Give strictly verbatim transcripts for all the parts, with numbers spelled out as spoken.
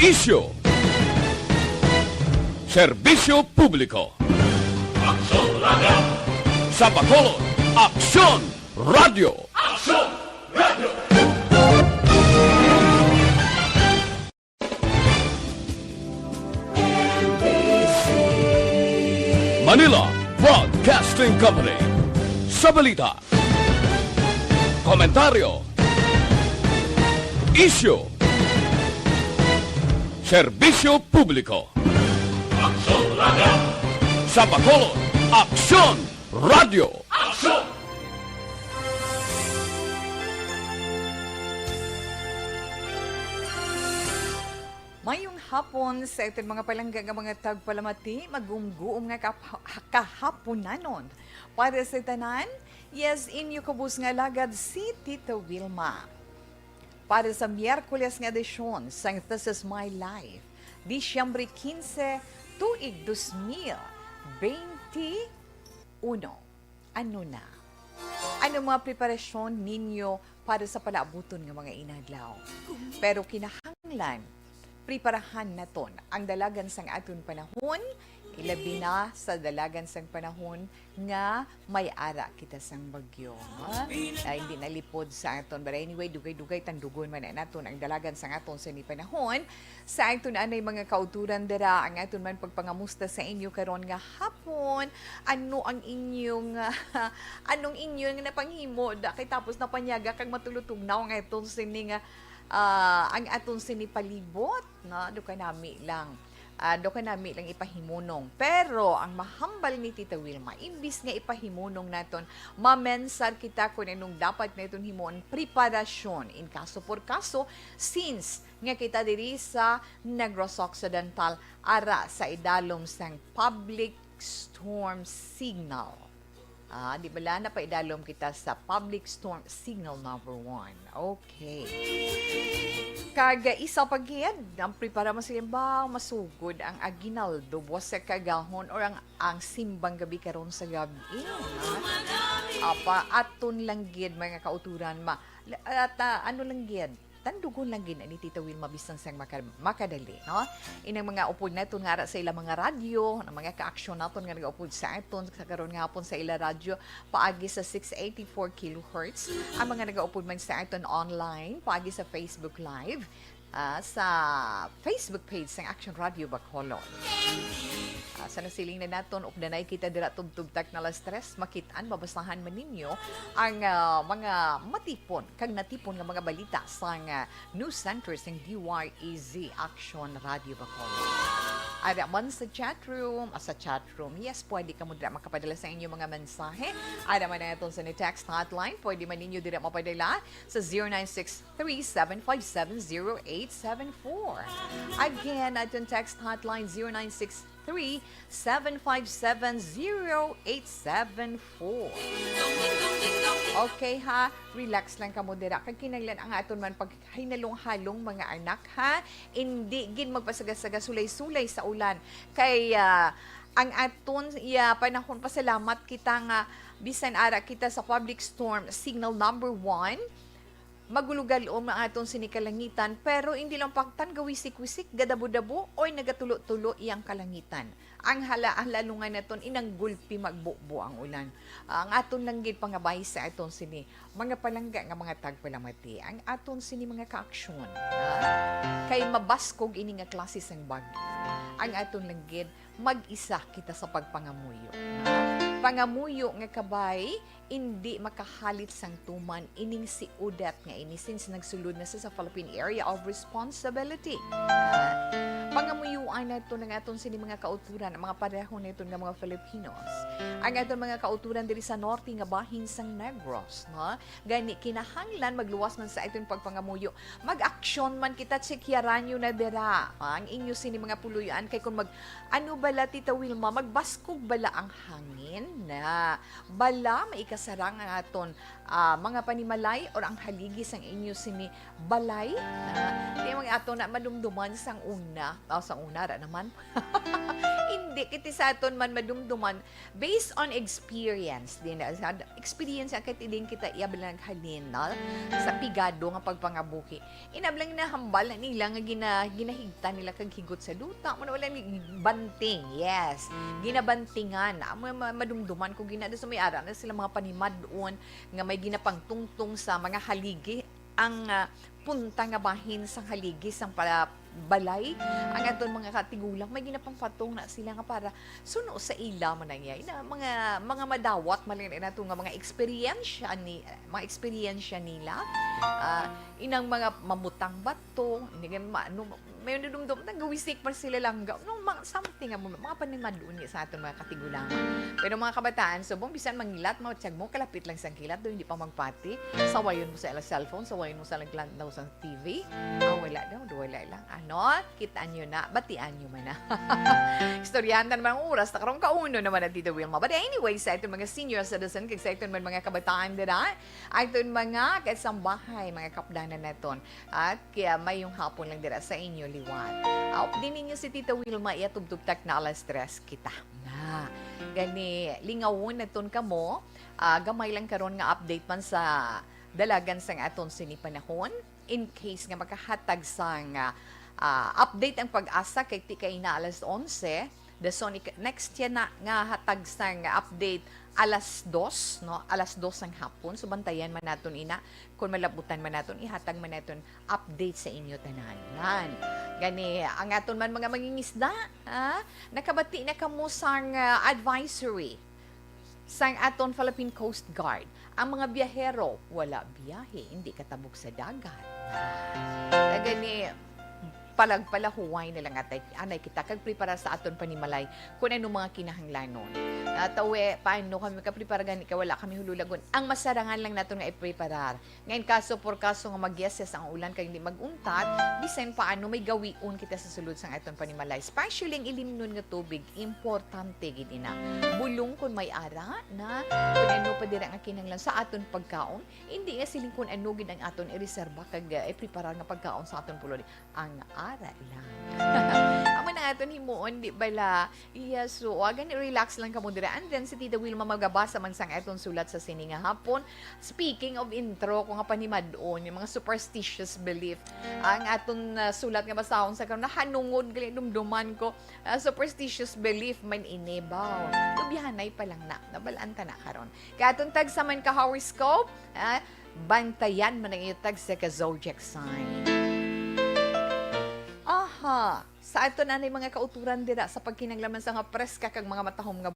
Isyu. Serbisyo publiko. Aksyon Radio. Sa Bacolod, Aksyon Radio. Aksyon Radio. Manila Broadcasting Company. Sa balita, komentaryo, isyu, serbisyo publiko. Aksyon Radio. Sa Bacolod, Aksyon Radio. Aksyon! Mayong hapon sa aton mga palangga nga mga tagpalamati, magumguom nga kap-, kahaponanon. Para sa tanan, yes, inyo kabus nga alagad si Tita Wilma. Para sa Miyerkules nga edisyon sang This Is My Life, Disyembre quince, tuig dos mil bente uno. Ano na? Ano mga preparasyon ninyo para sa palaabuton nga mga inadlaw? Pero kinahanglan, preparahan naton ang dalagan sang aton panahon, ilabi na sa dalagan sang panahon nga may ara kita sang bagyo, ha? Ay, hindi nalipod sa aton. But anyway, dugay-dugay tandugon man na naton ang dalagan sang aton sini panahon. Sa aton anay mga kauturan dira, ang aton man pagpangamusta sa inyo karon nga hapon. Ano ang inyong, anong inyong napanghimo? Da kay tapos na panyaga kag matulutugnaw ang aton sini nga, ah, ang aton sini palibot, no? Do ka nami lang. Ah, do ka nami lang ipahimunong. Pero ang mahambal ni Tita Wilma, imbis nga ipahimunong naton, mamensar kita kung anong dapat naton himuon, preparasyon in kaso por kaso, since nga kita diri sa Negros Occidental, ara sa idalom sang public storm signal. Ah, di bala napaidalom kita sa public storm signal number one. Okay. Kag isa pa gid, ang prepara mo sa ba masugod ang aguinaldo, buwas sa kagahon, or ang, ang simbang gabi karon sa gabi. Ah, apa, aton lang gid, mga kauturan, ma, at, ah, ano lang gid, tandugon lang gid ni Tita Wilma bisan sang maka-, makadali, no? Inang mga upod naton nga ara sa ila mga radyo, ang mga kaaksyon naton nga nagaupod sa aton sa karon nga hapon sa ila radyo, paagi sa six eighty-four kilohertz, ang mga nagaupod man sa aton online, paagi sa Facebook Live, ah, sa Facebook page sang Action Radio Bacolod. Ah, sa nasiling na naton, updanay kita dira tubtob tak na alas tres, makit-an, mabasahan man ninyo ang, ah, mga matipon kag natipon nga mga balita sang, ah, news center sang D Y E Z Action Radio Bacolod. Ara man sa chat room, ah, sa chat room, yes, pwede kamo dira makapadala sa inyong mga mensahe. Ara man naton sa ni text hotline, pwede man ninyo dira mapadala sa zero nine six three seven five seven zero eight seven four. Again, aton text hotline, zero nine six three seven five seven zero eight seven four. Okay ha, relax lang kamo dira. Kag kinahanglan ang aton man paghinalong-halong, mga anak, ha. Indi gid magpasaga-saga, sulay-sulay sa ulan. Kay, ah, ang aton, ya, panahon, pasalamat kita nga bisan ara kita sa public storm signal number one, magulugalom ang aton sini kalangitan, pero indi lang pagtan gawisik-wisik, gadabo-dabo, oy nagatulo-tulo iyang kalangitan. Ang hala-, ang lalungan naton inang gulpi magbubo ang ulan. Ang aton lang gid pangabay sa aton sini mga palangga nga mga tagpalamati, ang aton sini mga kaaksyon, ha? Kay mabaskog ini nga klase sang bagyo. Ang aton lang gid mag-isa kita sa pagpangamuyo, ha? Pangamuyo nga kabay, indi makahalit sang tuman ining si Odette nga ini, since nagsulod na sa, sa Philippine Area of Responsibility. Ah, pangamuyuan nato na nga aton sini mga kauturan, ang mga pareho naton nga mga Filipinos. Ang aton mga kauturan diri sa norte nga bahin sang Negros, no? Gani, kinahanglan magluwas man sa aton pagpangamuyo. Mag-aksyon man kita, tsikyaran nyo na dira ang inyo sini mga puloy-an. Kay kung mag-, ano bala, Tita Wilma, magbaskog bala ang hangin na bala maikasarang ang aton, ah, mga panimalay or ang haligi sang inyo sini balay? Na, di man ato na madumduman sang una, ah, sang una ra naman. Hindi kita sa aton man madumduman based on experience din. Sa experience nga kay din kita iya bilang naghalin, no? Sa pigado nga pagpangabuhi. Inablang nahambal na nila nga gina-, ginahigtan nila kag higot sa duta. Mo na wala ni banting. Yes. Ginabantingan. Amo ma-, madumduman ko gina sa may ara na sila mga panimad-on nga may ginapangtungtong sa mga haligi ang, ah, punta nga bahin sang haligi sang pala balay. Ang aton mga katigulang may ginapangpatong na sila nga para suno sa ila man ang iya. Ina, mga, mga madawat man lang nato nga mga eksperyensya ni, mga eksperyensya nila. Ah, inang mga mamutang bato, hindi nga ma-, ano, may nadumdum, nagawisik pa sila lang. No, mga, something nga mo, mga panimadun ni sa aton mga katigulangan. Pero mga kabataan, subong bisan mangilat, mga tiyag mo, kalapit lang sang kilat, do hindi pa magpati. Sawayon mo sa ilang cellphone, sawayon mo sa naglandaw sa T V. Ah, wala daw, do wala lang. Ano? Kitaan nyo na, batian nyo man na. Istoryahan ta naman ang oras, na karong kauno naman na Tita Wilma. But anyway, sa aton mga senior citizen, kag sa aton man mga kabataan dira, aton mga kasambahay, mga kapdanan naton. At kaya mayong hapon lang dira sa inyo liwat. Ah, update ninyo si Tita Wilma, iya tubtub tak na alas tres kita. Na. Gani, lingawon naton kamo. Ah, gamay lang karon nga update man sa dalagan sang aton sini panahon. In case nga makahatag sang, ah, ah, update ang pag-asa kay ti kay na alas onse, dason ik-, next yan na nga hatag sang update alas dos, no? Alas dos sang hapon. So, bantayan man naton ina. Kung malabutan man naton, ihatag man naton update sa inyo tanan. Yan. Gani, ang aton man mga mangingisda, ha? Nakabati na kamo sang, ah, advisory sang aton Philippine Coast Guard. Ang mga biyahero, wala biyahe, hindi katabog sa dagat. Kag gani, palagpalahuway na lang atay, anay kita kag prepara sa aton panimalay kung ano mga kinahanglanon. Tawe, paano kami makaprepara gani kay wala kami hululagon? Ang masarangan lang naton nga ipreparar. Nga in kaso por kaso nga mag-yes-yes ang ulan kag hindi mag-untat, bisan paano may gawion kita sa sulod sang aton panimalay. Especially ang ilimnon nga tubig, importante gid ina. Bulong kon may ara na, kung ano pa dira nga kinahanglan sa aton pagkaon, hindi nga siling kung ano gid ang aton ireserba kag, eh, ipreparar nga pagkaon sa aton pulod. Ang ara lang. Amo na nga aton himuon, di bala? Yes, so, ah, gani relax lang kamo dira. And then, si Tita Wilma magabasa man sang aton sulat sa sini nga hapon. Speaking of intro, ko nga panimad-on, yung mga superstitious belief. Ang aton, ah, sulat nga basahon sa karon, nahanungod gali, dumduman ko, ah, superstitious belief man ini, baw. Lubyahanay pa lang na, nabalaan ta na karon. Kay aton tagsa man ka horoscope, ah, bantayan man ang iyong tagsa ka zodiac sign. Aha, sa aton anay mga kauturan dira sa pagkinanglaman sa mga preska kag mga matahom nga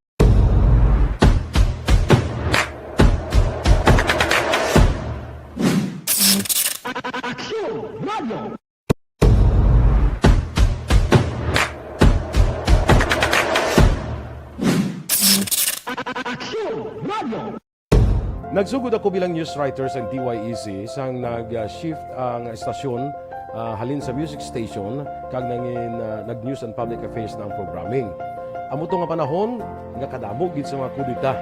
Aksyon Radio. Aksyon Radio. Nagsugod ako bilang news writer sa D Y E C sang nag-shift ang estasyon, ah, halin sa music station kag nangin, ah, nag-news and public affairs na ang programming. Amo to nga panahon nga kadamo gid sa mga kudeta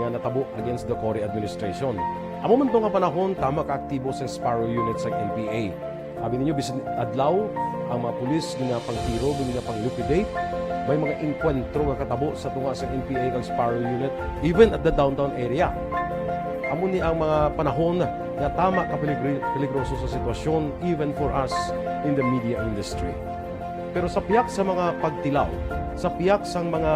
nga natabo against the Cory administration. Amo man to nga panahon tama ka aktibo sang Sparrow Unit sang N P A. Abi ninyo, bisan adlaw, ang mga pulis ginapangtiro, ginapang-liquidate. May mga engkwentro nga katabo sa tunga sa N P A kag Sparrow Unit, even at the downtown area. Amo ni ang mga panahon nga tama ka peligri-, peligroso sa sitwasyon, even for us in the media industry. Pero sa piyak sa mga pagtilaw, sa piyak sang mga,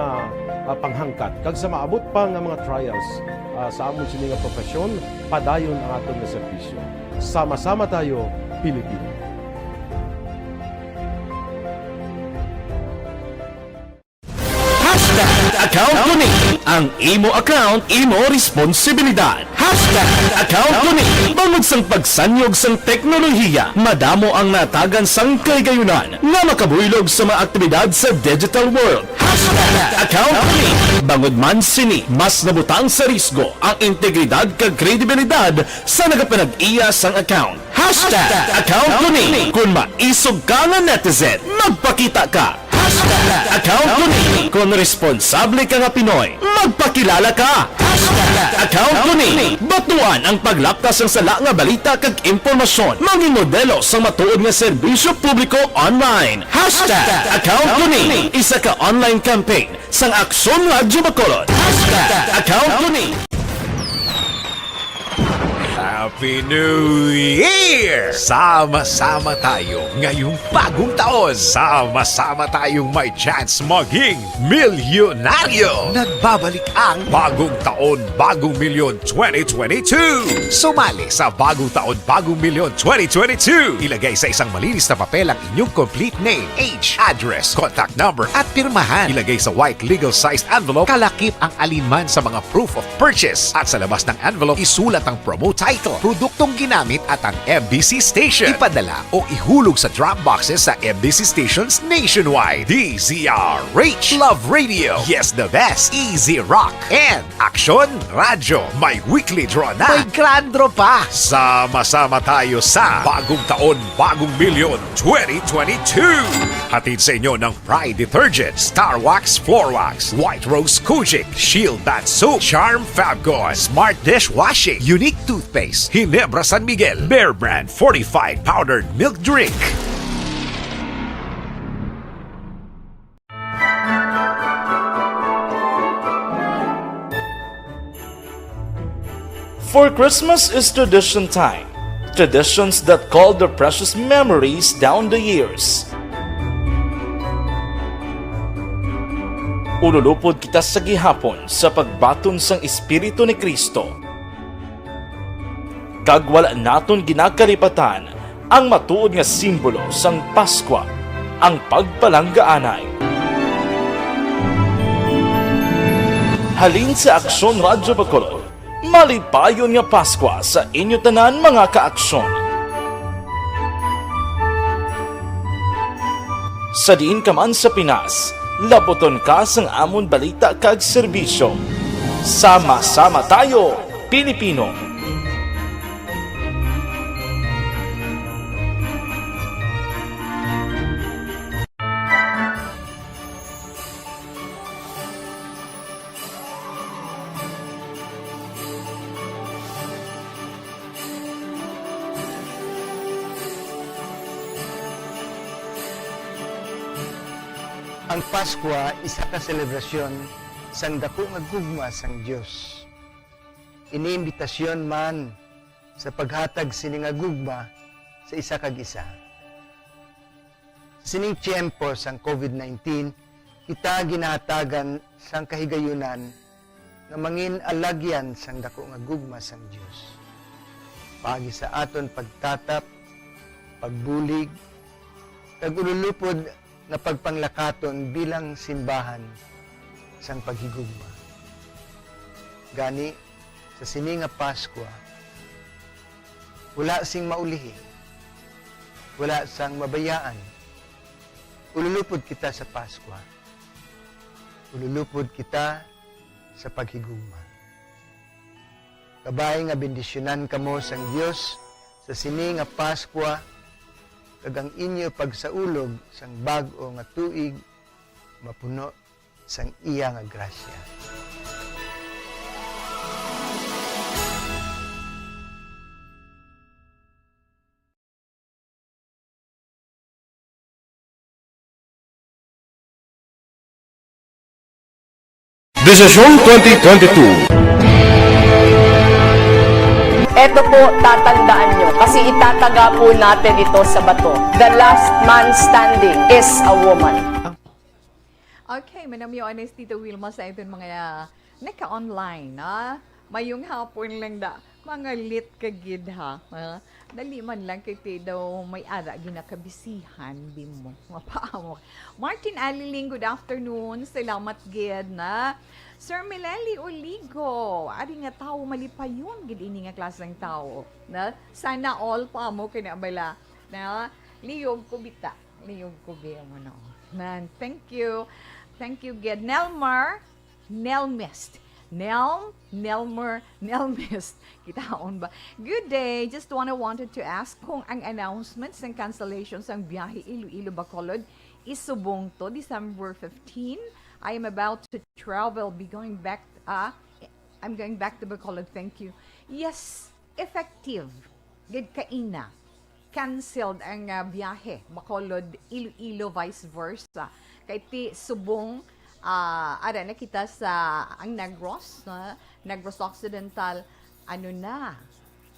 ah, panghangkat, kag sa maabot pa nga mga trials, ah, sa amon sini nga profesyon, padayon ang aton nga serbisyo. Sama-sama tayo, Pilipino. Hashtag account ko ni. Ang imo account, imo responsibilidad. Hashtag account ko ni. Bangod sang pagsanyog sang teknolohiya, madamo ang natagan sang kaligayunan nga makabuylog sa mga aktibidad sa digital world. Hashtag account ko ni. Bangod man sini, mas nabutang sa risgo ang integridad kag kredibilidad sa nagapanag-iya sang account. Hashtag account ko ni. Kung maisog ka nga netizen, magpakita ka. Account ko ni. Kon responsable ka nga Pinoy, magpakilala ka. Account ko ni. Batuan ang paglapkas sang sala nga balita kag impormasyon. Mangin modelo sang matuod nga serbisyo publiko online. Hashtag Account ko ni. Isa ka online campaign sang Aksyon Radyo Bacolod. Hashtag Account ko ni. Happy New Year! Sama-sama tayo ngayong bagong taon. Sama-sama tayong may chance maging milyonaryo. Nagbabalik ang Bagong Taon, Bagong Milyon twenty twenty-two. Sumali sa Bagong Taon, Bagong Milyon twenty twenty-two. Ilagay sa isang malinis na papel ang inyong complete name, age, address, contact number, at pirmahan. Ilagay sa white legal-sized envelope, kalakip ang alinman sa mga proof of purchase. At sa labas ng envelope, isulat ang promo title, produktong ginamit at ang M B C station. Ipadala o ihulog sa drop boxes sa M B C stations nationwide. D Z R H, Love Radio, Yes the Best, Easy Rock, and Aksyon Radyo. May weekly draw na. May grand draw pa. Sama-sama tayo sa Bagong Taon, Bagong Milyon twenty twenty-two. Hatid sa inyo ng Pride Detergent, Star Wax Floor Wax, White Rose Kojic, Shield Bath Soap, Charm Fabcon, Smart Dishwashing, Unique Toothpaste, Ginebra San Miguel, Bear Brand Fortified Powdered Milk Drink. For Christmas is tradition time. Traditions that call their precious memories down the years. Ululupod kita sa gihapon sa pagbaton sang Espiritu ni Cristo. Kag wala naton ginakalipatan ang matuod nga simbolo sang Paskwa, ang pagpalanggaanay. Halin sa Aksyon Radyo Bacolod, malipayon nga Paskwa sa inyo tanan, mga kaaksyon. Sa diin ka man sa Pinas, laputon ka sang amon balita kag serbisyo. Sama-sama tayo, Pilipino! Ang Paskwa isa ka selebrasyon sang daku nga gugma sang Dios. Ini imbitasyon man sa paghatag sini nga gugma sa isa kag isa. Sa sining tiyempo sang covid nineteen, kita ginahatagan sang kahigayunan nga mangin alagyan sang daku nga gugma sang Dios. Paagi sa aton pagtatap, pagbulig, kag ululupod nga pagpanglakaton bilang simbahan sang paghigugma. Gani, sa sini nga Paskwa, wala sing maulihi, wala sang mabayaan. Ululupod kita sa Paskwa. Ululupod kita sa paghigugma. Kabay nga bendisyonan kamo sang Dios sa sini nga Paskwa, kag ang inyo pagsaulog sang bag-o nga tuig mapuno sang iya nga grasya. Desisyon twenty twenty-two. Eto po, tatandaan nyo, kasi itataga po natin ito sa bato. The last man standing is a woman. Okay, manamyo ni Tito Wilma sa iton mga naka-online, ha? Mayong hapon lang da. Mangalit ka gid, ha? Ha? Dali man lang kay ti daw may ara ginakabisihan, di mo. Mapaamo. Martin Aliling, good afternoon. Salamat gid na. Sir Mileli Oligo, ari nga tawo malipayon gid ini nga klaseng tawo. Na? Sana all pa mo kay na bala. Na? Liyog ko bita. Liyog ko bi mo no. Nan, thank you. Thank you gid. Nelmar, Nelmist. Nelm, Nelmer, Nelmist. Kitaon ba? Good day. Just wanna wanted to ask kung ang announcement sang cancellation sang biyahe Iloilo Bacolod is subong to December fifteen. I am about to travel, be going back, ah, I'm going back to Bacolod. Thank you. Yes, effective. Gid kaina. Canceled ang, ah, biyahe Bacolod, Iloilo, vice versa. Kay ti subong, ah, ara na kita sa ang Negros, ah, Negros Occidental, ano na,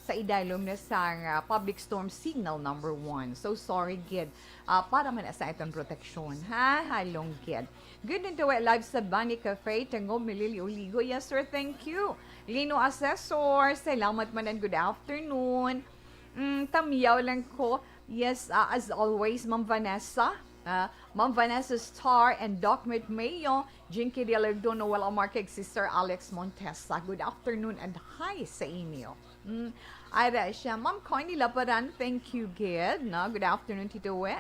sa idalom na sang, ah, public storm signal number one. So sorry gid. Ah, para man sa iton proteksyon, ha? Halong gid. Good din to live sa Bani Cafe, Tangub, Melili, Oligo. Yes, sir. Thank you. Lino Assessor, salamat man and good afternoon. Mm, tamyaw lang ko. Yes, ah, as always, Ma'am Vanessa. Ah, Ma'am Vanessa Star and Doc Mayo, Jinky Dialerdo, Noel Amar, kag Sister Alex Montesa. Good afternoon and hi sa inyo. Mm, ara siya. Ma'am Connie Laparan, thank you gid, no? Good afternoon, Tito We.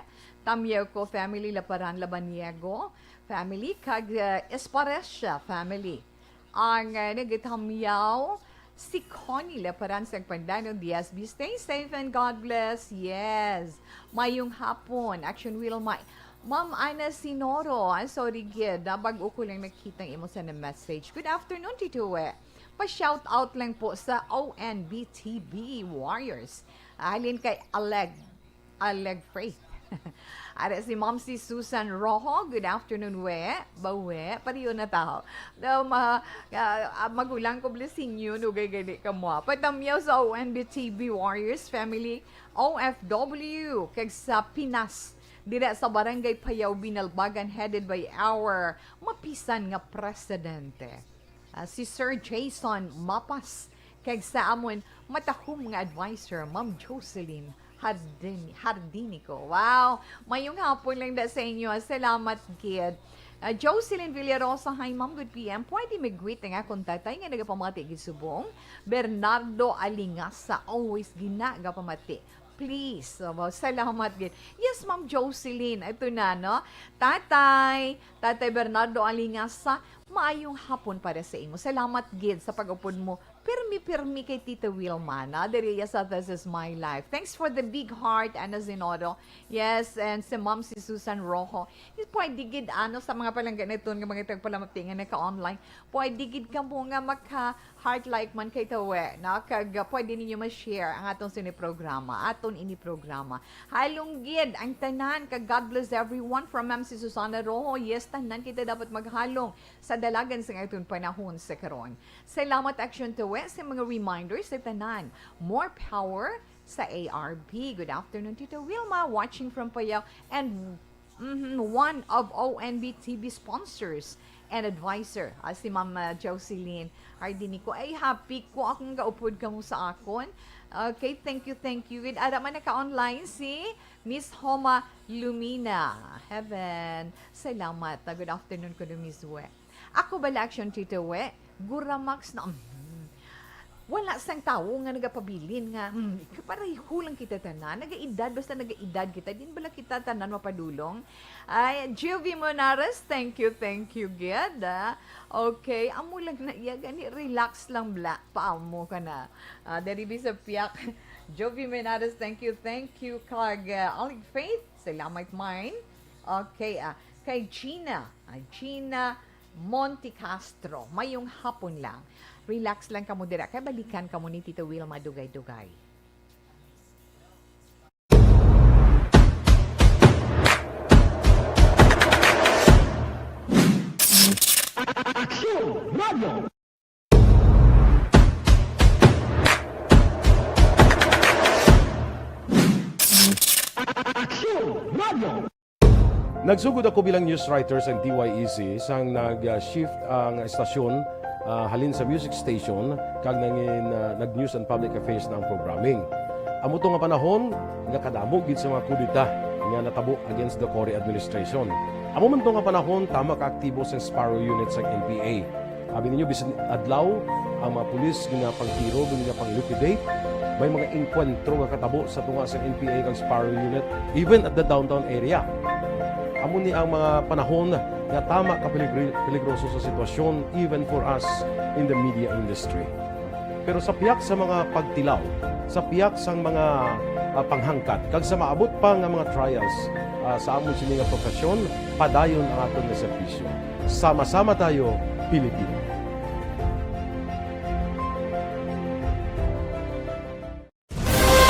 Tamyaw ko family, Laparan Labaniego family, kag, uh, Esparecia family. Ang, uh, nagatamyaw, si Connie Laparan sang Pandanon, D S B. Stay safe and God bless. Yes. Mayong hapon. Action Wheel, may Ma'am Ana Sinoro, I'm sorry gid, ah, bag-o ko lang nakita ang imo sa na message. Good afternoon, Tito We. Pa-shout out lang po sa O N B T B Warriors. Halin kay Aleg, Aleg Faith. Ara si Ma'am si Susan Rojo. Good afternoon, We. Bawe, pariyo na tao. Daw ma, ah, ah, magulang ko blessing you, nugay gani ka mo. Patamyaw sa O N B T B Warriors family, O F W, kag sa Pinas, dira sa Barangay Payaw, Binalbagan, headed by our mapisan nga presidente, ah, si Sir Jason Mapas, kag sa amon matahom nga adviser, Ma'am Jocelyn Hardin-, Hardinico. Wow! Mayong hapon lang da sa inyo. Salamat gid. Ah, Jocelyn Villarosa, hi ma'am, good P M. Pwede mag-greet ang akong tatay nga nagapamati gid subong. Bernardo Alingasa, always ginagapamati. Please. So, wow, salamat gid. Yes, Ma'am Jocelyn. Ito na, no? Tatay, Tatay Bernardo Alingasa, maayong hapon para sa imo. Salamat gid sa pag-upod mo. Pirmi-pirmi kay Tita Wilma, no? Diri ya sa This Is My Life. Thanks for the big heart, Ana Zenodo. Yes, and si Ma'am si Susan Rojo. Pwede gid, ano, sa mga palangga naton nga mga tagpalamati nga naka-online, pwede gid kamo nga maka-heart like man kay Tawe, no? Kag, uh, pwede ninyo ma-share ang atong sini programa, aton ini programa. Halong gid ang tanan, kag God bless everyone from Ma'am si Susana Rojo. Yes, tanan kita dapat maghalong sa dalagan sa aton panahon sa karon. Salamat, Action Tawe, sa mga reminders sa tanan. More power sa A R B. Good afternoon, Tito Wilma, watching from Payao. And Mhm, one of O N B T V sponsors and advisor, ah, si Ma'am, ah, Jocelyn Ardinico. Ay, happy ko akong gaupod kamo sa akon. Okay, thank you, thank you. With ara man naka-online si Miss Homa Lumina. Heaven, salamat. Ah, good afternoon ko, Miss We. Ako bala, Action Tito We, Guramax na, mm, wala sang tawo nga nagapabilin nga, mm, kapareho lang kita tanan. Nagaedad, basta nagaedad kita, din bala kita tanan mapadulong. Ay, Juvie Monares, thank you, thank you, gid, ah. Okay, amo lang na iya, gani, relax lang bala, paamo ka na. Ah, dari bisa piyak, Juvie Monares, thank you, thank you, kag, ah, Alig Faith, salamat, mine. Okay, ah, kay Gina, ah, Gina Monte Castro, mayong hapon lang. Relax lang kamo dira, kay balikan kamo ni Tito Wilma dugay-dugay. Action Radio! Action Radio! Nagsugod ako bilang news writer sa D Y E C sang nag-shift ang estasyon, ah, halin sa music station kag nangin, ah, nag-news and public affairs na ang programming. Amo to nga panahon nga kadamo gid sa mga kudeta nga natabo against the Cory administration. Amo man to nga panahon tama ka aktibo sa Sparrow Unit sa N P A. Abi ninyo, bisan adlaw, ang mga pulis ginapangtiro, ginapang-liquidate. May mga engkwentro nga katabo sa tunga sa N P A kag Sparrow Unit, even at the downtown area. Amo ni ang mga panahon nga tama ka peligri-, peligroso sa sitwasyon, even for us in the media industry. Pero sa pihak sa mga pagtilaw, sa pihak sang mga, ah, panghangkat, kag sa maabot pa nga mga trials, ah, sa amon sini nga profesyon, padayon ang aton nga serbisyo. Sama-sama tayo, Pilipino.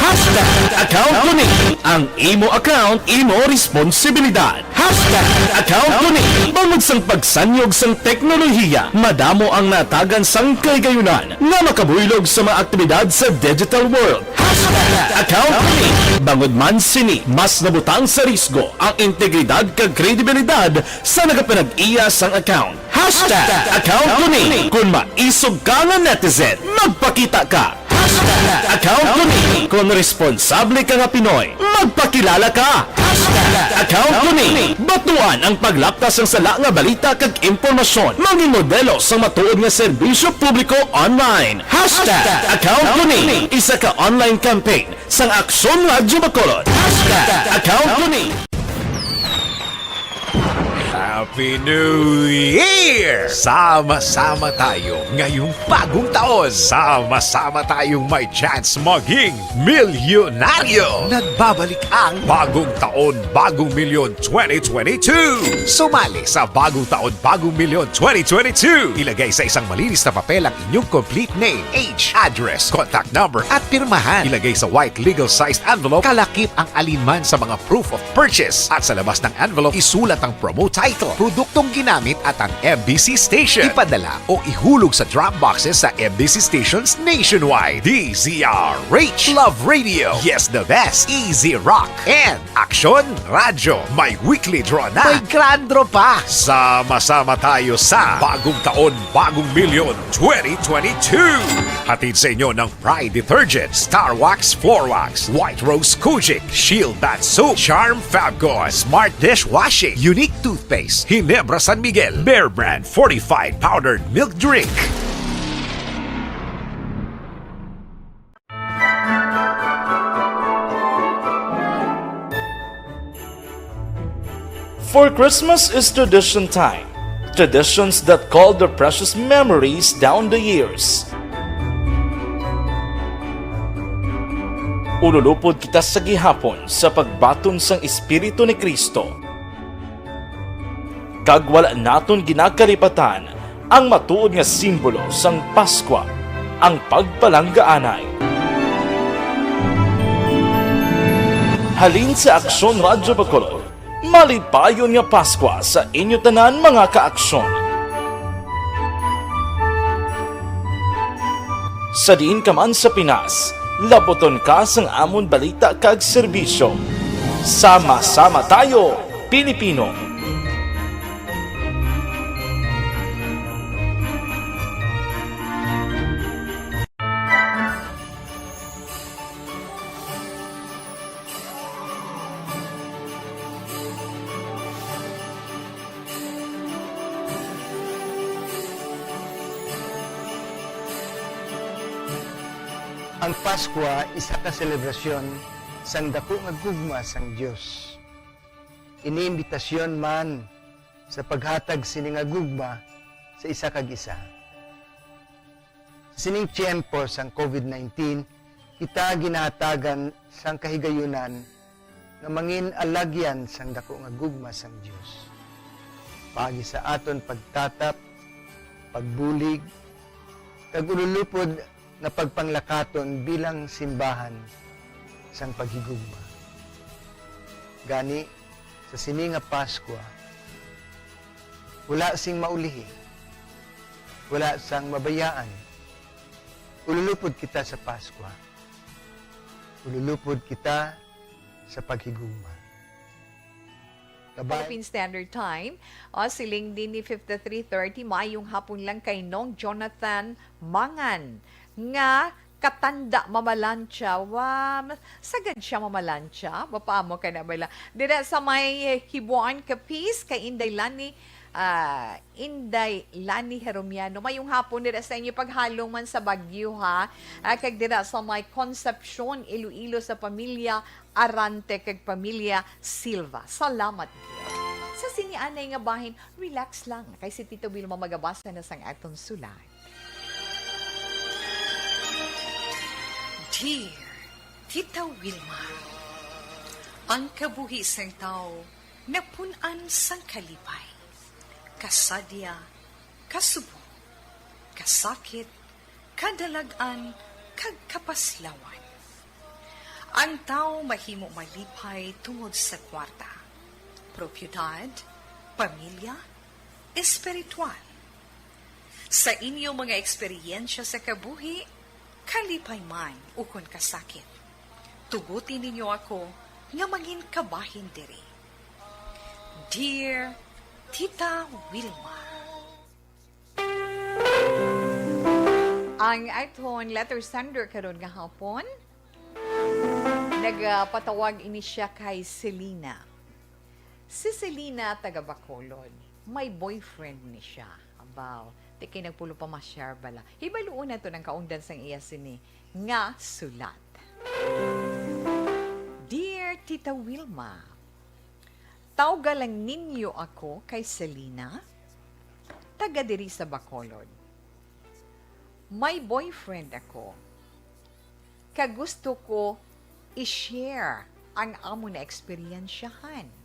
Hashtag account ko ni. Ang imo account, imo responsibilidad. Hashtag account ko ni. Bangod sang pagsanyog sang teknolohiya, madamo ang natagan sang kahigayunan nga makabuylog sa mga aktibidad sa digital world. Hashtag account ko ni. Bangod man sini, mas nabutang sa risgo ang integridad kag kredibilidad sa nagapanag-iya sang account. Hashtag account ko ni. Kung maisog ka nga netizen, magpakita ka. Hashtag account ko ni. Kung responsable ka nga Pinoy, magpakilala ka. Hashtag account ko ni. Batuan ang paglaptas sang sala nga balita kag impormasyon. Mangin modelo sang matuod nga serbisyo publiko online. Hashtag account ko ni. Isa ka online campaign sang Aksyon Radyo Bacolod. Hashtag account ko ni. Happy New Year! Sama-sama tayo ngayong bagong taon. Sama-sama tayong may chance maging milyonaryo. Nagbabalik ang Bagong Taon, Bagong Milyon twenty twenty-two. Sumali sa Bagong Taon, Bagong Milyon twenty twenty-two. Ilagay sa isang malinis na papel ang inyong complete name, age, address, contact number, at pirmahan. Ilagay sa white legal-sized envelope, kalakip ang alinman sa mga proof of purchase. At sa labas ng envelope, isulat ang promo title, produktong ginamit, at ang M B C station. Ipadala o ihulog sa drop boxes sa M B C stations nationwide. D Z R H, Love Radio, Yes the Best, Easy Rock, and Aksyon Radyo. May weekly draw na. May grand draw pa. Sama-sama tayo sa Bagong Taon, Bagong Milyon twenty twenty-two. Hatid sa inyo ng Pride Detergent, Star Wax Floor Wax, White Rose Kojic, Shield Bath Soap, Charm Fabcon, Smart Dishwashing, Unique Toothpaste, Ginebra San Miguel, Bear Brand Fortified Powdered Milk Drink. For Christmas is tradition time. Traditions that call their precious memories down the years. Ululupod kita sa gihapon sa pagbaton sang Espiritu ni Cristo. Kag wala naton ginakalipatan ang matuod nga simbolo sang Paskwa, ang pagpalanggaanay. Halin sa Aksyon Radyo Bacolod, malipayon nga Paskwa sa inyo tanan, mga kaaksyon. Sa diin ka man sa Pinas, labuton ka sang amon balita kag serbisyo. Sama-sama tayo, Pilipino! Ang Paskwa isa ka selebrasyon sang daku nga gugma sang Dios. Ini imbitasyon man sa paghatag sini nga gugma sa isa kag isa. Sa sining tiyempo sang COVID nineteen, kita ginahatagan sang kahigayunan nga mangin alagyan sang daku nga gugma sang Dios. Paagi sa aton pagtatap, pagbulig, kag ululupod nga pagpanglakaton bilang simbahan sang paghigugma. Gani, sa sini nga Paskwa, wala sing maulihi, wala sang mabayaan. Ululupod kita sa Paskwa. Ululupod kita sa paghigugma. Kabay- Philippine Standard Time. O, siling din ni fifty-three thirty, maayong hapon lang kay Nong Jonathan Mangan, nga katanda mamalantsa. Wa, ma-, sagad siya mamalantsa. Mapaamo ka na bala. Dira sa may Hibuan, Capiz, kay Inday Lani, ah, Inday Lani Heromiano. Mayong hapon dira sa inyo, paghalong man sa Baguio, ha. Ah, kag dira sa may Concepcion, Iloilo, sa pamilya Arante kag pamilya Silva. Salamat gid. Sa sini anay nga bahin, relax lang, kay si Tita Wilma magabasa na sang aton sulat. Dear Tita Wilma, ang kabuhi sang tawo napun-an sang kalipay, kasadya, kasubo, kasakit, kadalag-an, kag kapaslawan. Ang tawo mahimo malipay tungod sa kwarta, propiedad, pamilya, espiritual. Sa inyo mga eksperyensya sa kabuhi, kalipay man ukon kasakit, tuguti ninyo ako nga mangin kabahin diri. Dear Tita Wilma. Ang aton letter sender karon nga hapon, nagapatawag ini siya kay Selena. Si Selena, taga Bacolod. May boyfriend ni siya. Abaw, di kay nagpulo pa masyar bala. Hibaluon naton ang kaungdan sang iya sini nga sulat. Dear Tita Wilma, tawga lang ninyo ako kay Selena, taga diri sa Bacolod. May boyfriend ako, kag gusto ko i-share ang amo na eksperyensyahan.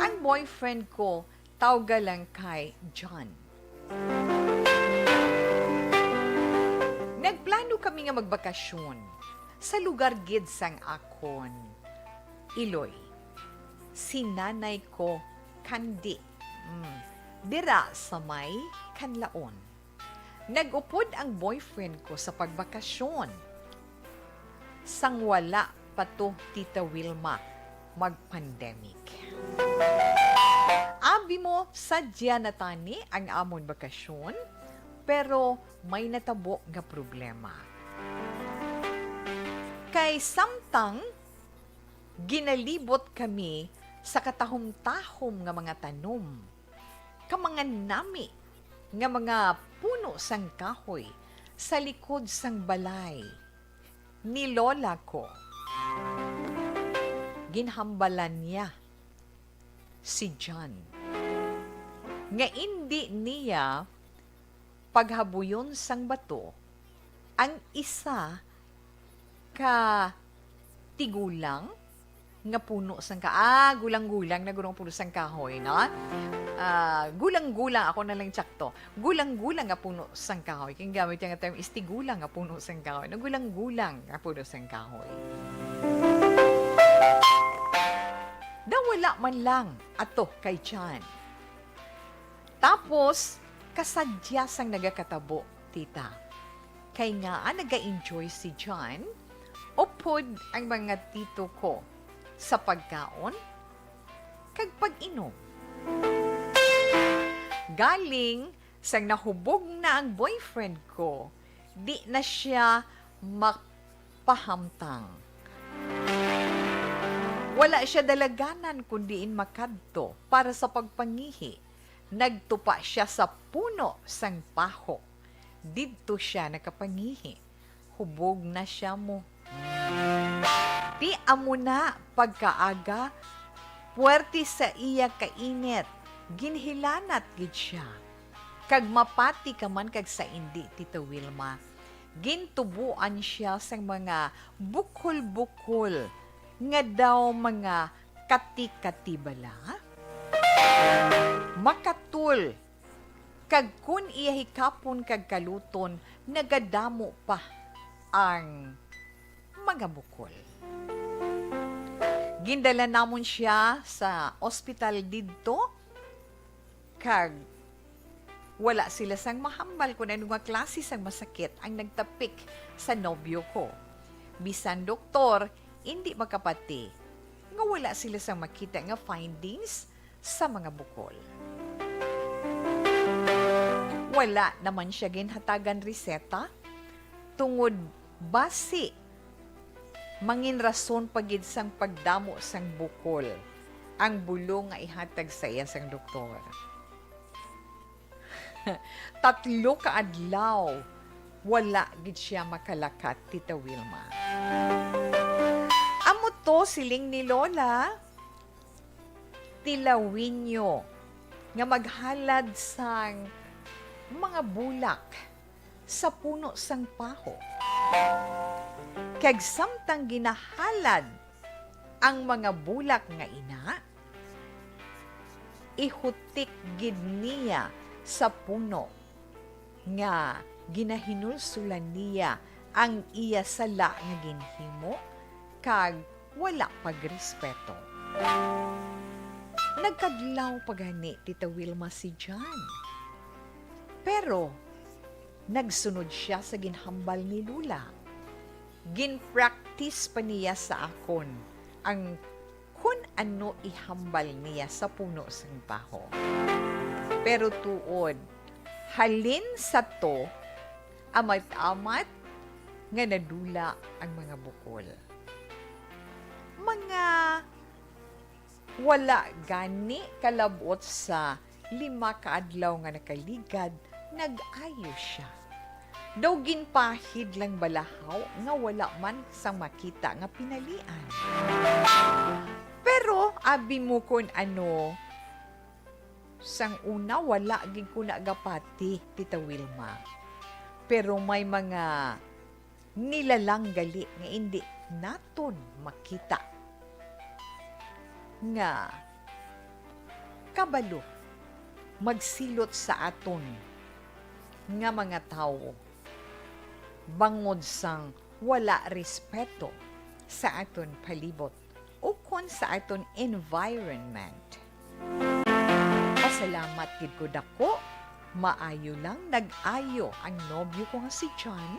Ang boyfriend ko, tawga lang kay John. Nagplano kami nga magbakasyon sa lugar gid sang akon iloy, si nanay ko, Kandi, mm, dira sa may Kanlaon. Nag-upod ang boyfriend ko sa pagbakasyon sang wala pa to, Tita Wilma, mag-pandemic. Abi mo, sadya na tani ang amon bakasyon, pero may natabo nga problema. Kay samtang ginalibot kami sa katahom-tahom nga mga tanom, ka mga nami nga mga puno sang kahoy sa likod sang balay ni lola ko. Ginhambalan niya si John nga indi niya paghabuyon sang bato ang isa ka tigulang nga puno sang ka-, ah, gulang-gulang na guro nga puno sang kahoy, no? Ah, gulang-gulang, ako na lang tsakto. Gulang-gulang nga puno sang kahoy. Kay ang gamit niya nga term is tigulang nga puno sang kahoy. No, gulang-gulang nga puno sang kahoy. Daw wala man lang ato kay John. Tapos, kasadya sang nagakatabo, tita. Kay ngaa naga-enjoy si John, upod ang mga tito ko sa pagkaon kag pag-inom. Galing sang nahubog na ang boyfriend ko, di na siya mapahamtang. Wala siya dalaganan kun diin makadto para sa pagpangihi. Nagtupa sia sa puno sang paho. Didto sia nakapangihi. Hubog na sia mo. Ti amo na, pagkaaga, puwerte sa iya kainit, ginhilanat gid sia. Kag mapati ka man kag sa indi, Tita Wilma, gintuboan sia sang mga bukol-bukol nga daw mga kati-kati bala, makatul, kag kon iya hikapon kag kaluton, nagadamo pa ang mga bukol. Gindala namon sia sa ospital didto, kag wala sila sang mahambal kon ano nga klase sang masakit ang nagtapik sa nobyo ko. Bisan doktor, indi makapati nga wala sila sang makita nga findings sa mga bukol. Wala naman sia ginhatagan reseta tungod basi mangin rason pa gid sang pagdamo sang bukol ang bulong nga ihatag sa iya sang doktor. Tatlo ka adlaw, wala gid sia makalakat, Tita Wilma. Amo to, siling ni Lola, tilawinyo nga maghalad sang mga bulak sa puno sang paho. Kag samtang ginahalad ang mga bulak nga ina, ihutik gid niya sa puno nga ginahinulsulan niya ang iya sala nga ginhimo, kag wala pagrespeto. Nagkadlaw pa gani, Tita Wilma, si John. Pero nagsunod sia sa ginhambal ni Lola. Ginpractice pa niya sa akon ang kon ano ihambal niya sa puno sang paho. Pero tuod, halin sa to, amat-amat nga nadula ang mga bukol. Mga wala gani kalab-ot sa lima ka adlaw nga nakaligad, nag-ayo sia. Daw ginpahid lang balahaw nga wala man sang makita nga pinalian. Pero abi mo kun ano, sang una wala gid ko nagapati, Tita Wilma. Pero may mga nilalang gali nga indi naton makita, nga kabalo magsilot sa aton nga mga tawo bangod sang wala respeto sa aton palibot ukon sa aton environment. Pasalamat gid ko dako, maayo lang nag-ayo ang nobyo ko nga si John,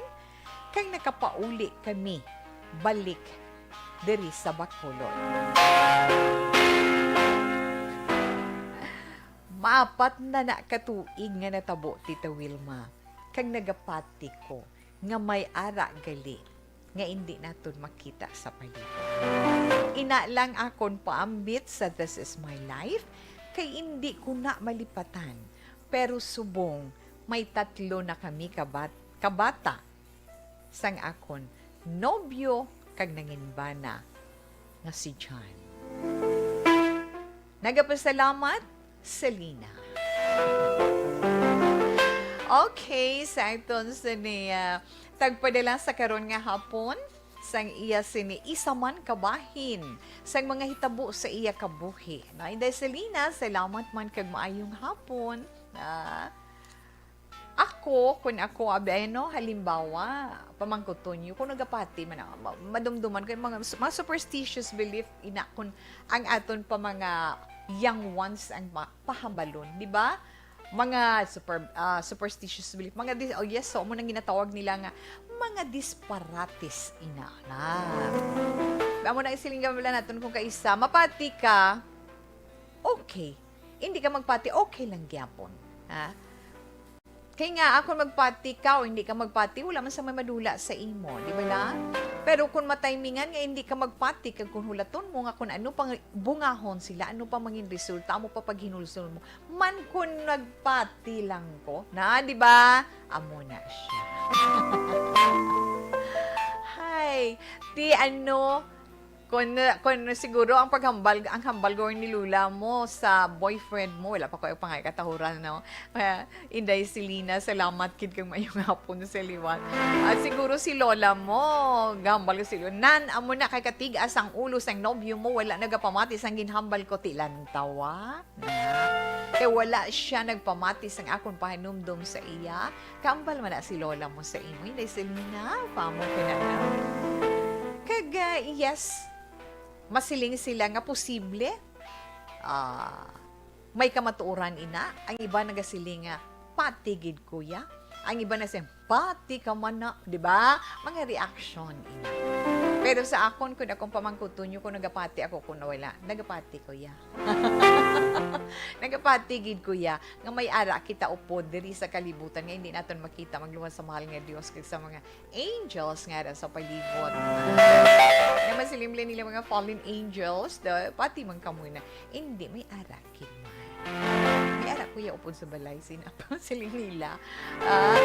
kay nakapauli kami balik diri sa Bacolod. Maapat na na ka tuig nga natabo, Tita Wilma, kag nagapati ko nga may ara gali nga indi naton makita sa palibot. Ina lang akon paambit sa This Is My Life, kay indi ko na malipatan. Pero subong may tatlo na kami kabat-, kabata sang akon nobyo kag nanginbana nga si John. Nagapasalamat, Selena. Okay, sa aton sa niya, tagpadala sa karon nga hapon, sang iya sini isa man kabahin sang mga hitabo sa iya kabuhi. Na, Inday Selena, salamat man kag maayong hapon. Ah, ako, kun ako, abi, ano, halimbawa, pamangkuton niyo, kung nagapati man ako, ma-, madumduman ko yung mga, mga superstitious belief, ina, kun ang aton pa mga young ones ang ma-, pahambalon, di ba? Mga super, ah, superstitious belief, mga dis-, oh yes, so, mo nang ginatawag nila nga mga disparates, ina, na. Amo na isiling gamla naton kung kaisa, mapati ka, okay. Hindi ka magpati, okay lang gyapon. Ha? Kay nga, ako magpati ka o hindi ka magpati, wala man sa may madula sa imo, di ba na? Pero kung matimingan nga hindi ka magpati, kag kung hulaton mo nga kung ano pang bungahon sila, ano pa mangin resulta mo pa paghinulsol mo, man kung nagpati lang ko, na, di ba? Amo na siya. Hay, ti ano, Kung, kung siguro ang paghambal, ang hambal ko ni Lola mo sa boyfriend mo, wala pa ko ang pangay katahuran, no? Ah, Inday Selena, salamat kid kag maayong hapon sa liwat. At siguro si Lola mo, gahambal ko si Lola. Nan, amo na kay katigas ang ulo sang nobyo mo, wala nagapamati sang ginhambal ko, ti lantawa. Na. Kay wala siya nagpamati sang akon pahanumdom sa iya. Kambal man na si Lola mo sa imo, Inday Selena, pamo ko na lang. Kag, ah, yes, masiling sila nga posible, ah, may kamatuoran ina. Ang iba nagasiling nga, "Pati gid, kuya." Ang iba na siya, "Pati ka man na," di ba? Mga reaction ina. Pero sa akon, kung akong pamangkuton niyo kung nagapati ako, kung wala, nagapati ko ya. Nagapati gid ko ya. Nga may ara kita upod diri sa kalibutan nga hindi naton makita, magluwas sa mahal nga Dios kag sa mga angels nga ara sa palibot. Nga masiling nila mga fallen angels, da, pati man kamo na, hindi, may ara gid man. May ara ko Kuya, upod sa balay, sinapa, siling nila. Ah,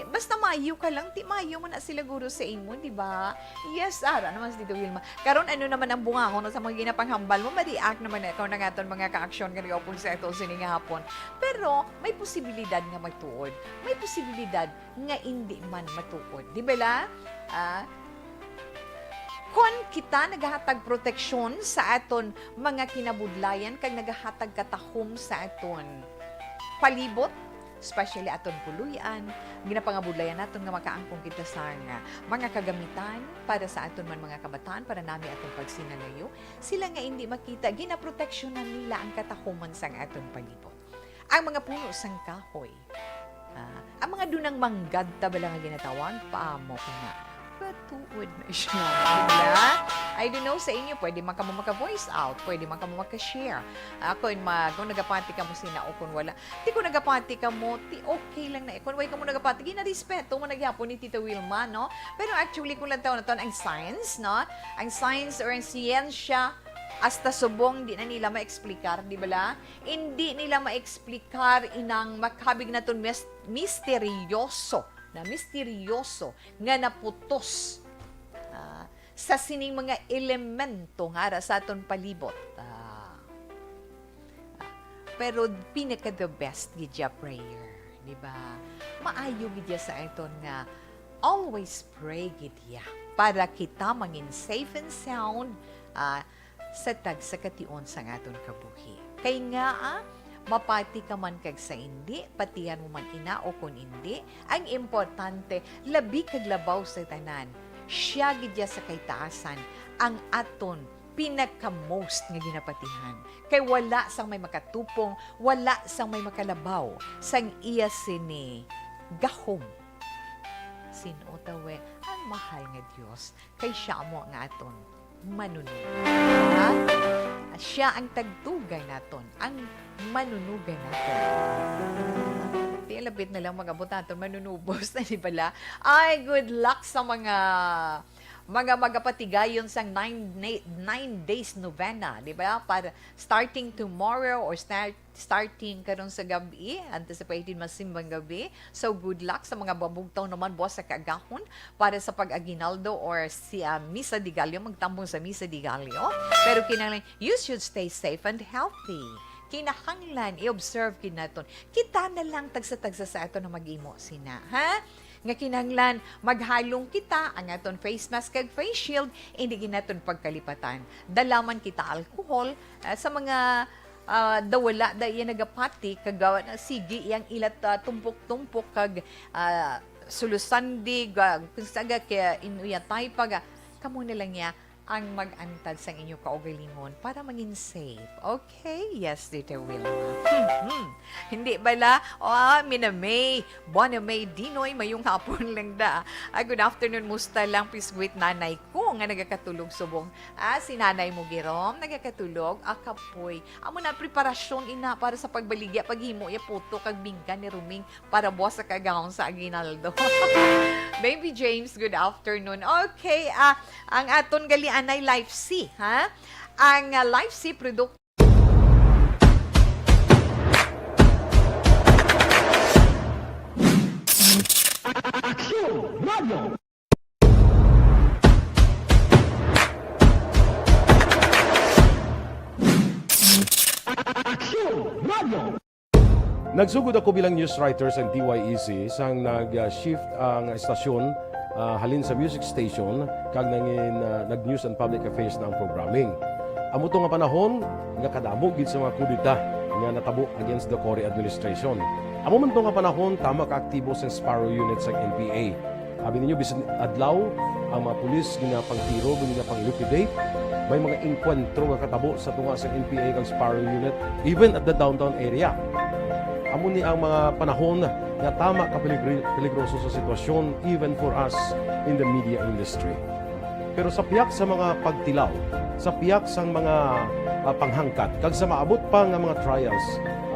basta maayo ka lang, ti maayo man na sila guro sa imo, di ba? Yes, ara naman si Tita Wilma. Karon, ano naman ang bungahon sa mga ginapanghambal mo? Ma-react naman na ikaw na nga ton mga kaaksyon nga nag-upod sa ato sining hapon. Pero may posibilidad nga magtuod. May posibilidad nga indi man matuod. Di ba la? Ah, kon kita nagahatag proteksyon sa aton mga kinabudlayan kag nagahatag katahom sa aton palibot, especially aton puloy-an, ginapangabudlayan naton nga makaangkon kita sang mga kagamitan para sa aton man mga kabataan, para nami aton pagsinalayo, sila nga indi makita, ginaproteksyonan nila ang katahoman sang aton palibot. Ang mga puno sang kahoy, ah, ang mga dunang manggad ta bala nga ginatawag pa mo ko nga. Matuod na siya. Diba? I don't know sa inyo, pwede man kamo maka-voice out, pwede man kamo maka-share. Ah, kung, ma, kung nagapati kamo sina o kung wala, ti kung nagapati kamo, ti okay lang na. Kung way kamo nagapati, ginarespeto mo na gyapon ni Tita Wilma, no? Pero actually, kung lang taon na taon, ang science, no? Ang science or ang siyensya, hasta subong, di na nila ma-explicar, di ba la? Hindi nila ma-explicar inang makabig naton mis-, misteryoso, na misteryoso nga naputos, ah, sa sining mga elemento nga ara sa aton palibot. Ah, ah, pero pinaka the best gid ya prayer, di ba? Maayo gid ya sa aton nga always pray gid ya para kita mangin safe and sound, ah, sa tagsa ka tion sang aton kabuhi. Kay ngaa, mapati ka man kag sa indi, patihan mo man ina o kon indi, ang importante, labi kag labaw sa tanan, sia gid ya sa kahitaasan ang aton pinaka-most nga ginapatihan. Kay wala sang may makatupong, wala sang may makalabaw sang iya sini gahom. Sin-o ta we ang mahal nga Dios? Kay sia amo nga aton manunubos. Ha? Sia ang tagtugay naton, ang manunugay naton. Di lapit na lang mag-abot naton manunubos na, di bala? Ay, good luck sa mga, mga magapatigayon sang nine, na-, nine days novena, di ba? Para starting tomorrow or start starting karon sa gab-i, anticipated masimbang gab-i. So, good luck sa mga babugtaw naman buwas sa kaagahon para sa pag-aguinaldo or si, ah, Misa de Gallo, magtambong sa Misa de Gallo. Pero kinahanglan, you should stay safe and healthy. Kinahanglan, i-observe gid naton. Kita na lang tagsa-tagsa sa aton na mag-imo sina, ha? Nga kinahanglan, maghalong kita ang aton face mask kag face shield, hindi gid naton pagkalipatan. Dala man kita alcohol, ah, sa mga ah, daw wala da iya nagapati, kag, ah, sige iyang ilat, ah, tumpok-tumpok kag, ah, sulusandig, ah, kung saga kay inuyatay pa ga, kamo na lang niya ang mag-antad sang inyo kaugalingon para mangin safe. Okay? Yes, Tita Wilma. Hmm, hmm. Hindi bala? Oh, Mina May, Buana May Dinoy, mayong hapon lang da. Ah, good afternoon, musta lang, pisguit nanay ko nga nagakatulog subong. Ah, si nanay mo, Girom, nagakatulog. Ah, kapoy. Amo na preparasyon, ina, para sa pagbaligya, paghimo ya puto kag bingka ni Ruming para buwas sa kagahon sa aguinaldo. Baby James, good afternoon. Okay, ah, ang aton gali anay Life C, ha? Ang, ah, Life C product Aksyon! Radio! Aksyon! Radio! Nagsugod ako bilang news writer sa D Y E C sang nag-shift ang estasyon, ah, halin sa music station kag nangin, ah, nag-news and public affairs na ang programming. Amo to nga panahon nga kadamo gid sa mga kudeta nga natabo against the Cory administration. Amo man to nga panahon tama ka aktibo sang Sparrow Unit sang N P A. Abi ninyo, bisan adlaw, ang mga pulis ginapangtiro, ginapang-liquidate. May mga engkwentro nga katabo sa tunga sa N P A kag Sparrow Unit, even at the downtown area. Amo ni ang mga panahon nga tama ka peligri-, peligroso sa sitwasyon, even for us in the media industry. Pero sa pihak sa mga pagtilaw, sa pihak sang mga, ah, panghangkat, kag sa maabot pa nga mga trials,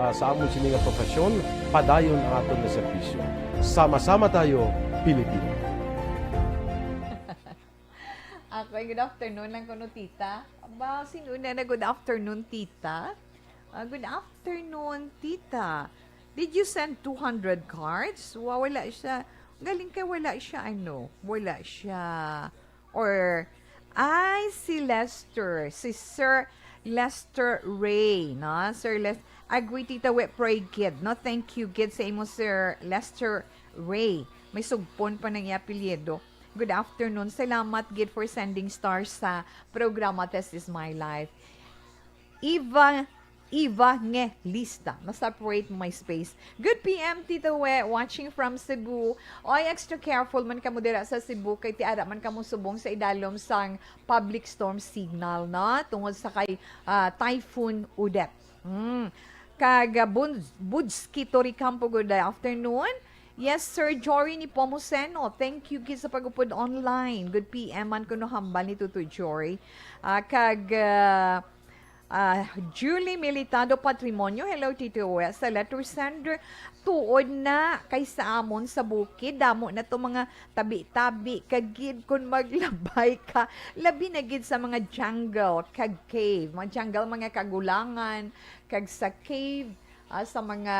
ah, sa amon sini nga profesyon, padayon ang aton nga serbisyo. Sama-sama tayo, Pilipino. Ako, good afternoon lang kuno, tita. Aba, sino na na good afternoon, tita? Ah, good afternoon, tita. Did you send two hundred cards? Wa-, wala siya. Galing kay wala siya, ano, wala siya. Or, ay, si Lester, si Sir Lester Ray, no? Sir Les-, agree, tita, we pray gid, no? Thank you gid sa imo, Sir Lester Ray. May sugpon pa ng apelyido. Good afternoon. Salamat gid for sending stars sa programa This Is My Life. Eva, Evangelista. Mas separate my space. Good P M, Tito We, watching from Cebu. Oy, extra careful man kamo dira sa Cebu, kay ti ara man kamo subong sa idalom sang public storm signal, no? Tungod sa kay, ah, Typhoon Odette. Mm. Kag, ah, Bun-, Budski Toricampo, good afternoon. Yes, Sir Jory ni Pomoseno. Thank you gid sa pag-upod online. Good P M man kuno hambal ni Tutoy Jory. Ah, kag, ah, ah, Julie Militado Patrimonio. Hello, Tito Wes. Sa letter sender, tuod na kay sa amon sa bukid. Damo na to mga tabi-tabi. Kag gid kun maglabay ka, labi na gid sa mga jungle kag cave. Mga jungle, mga kagulangan, kag sa cave, ah, sa mga,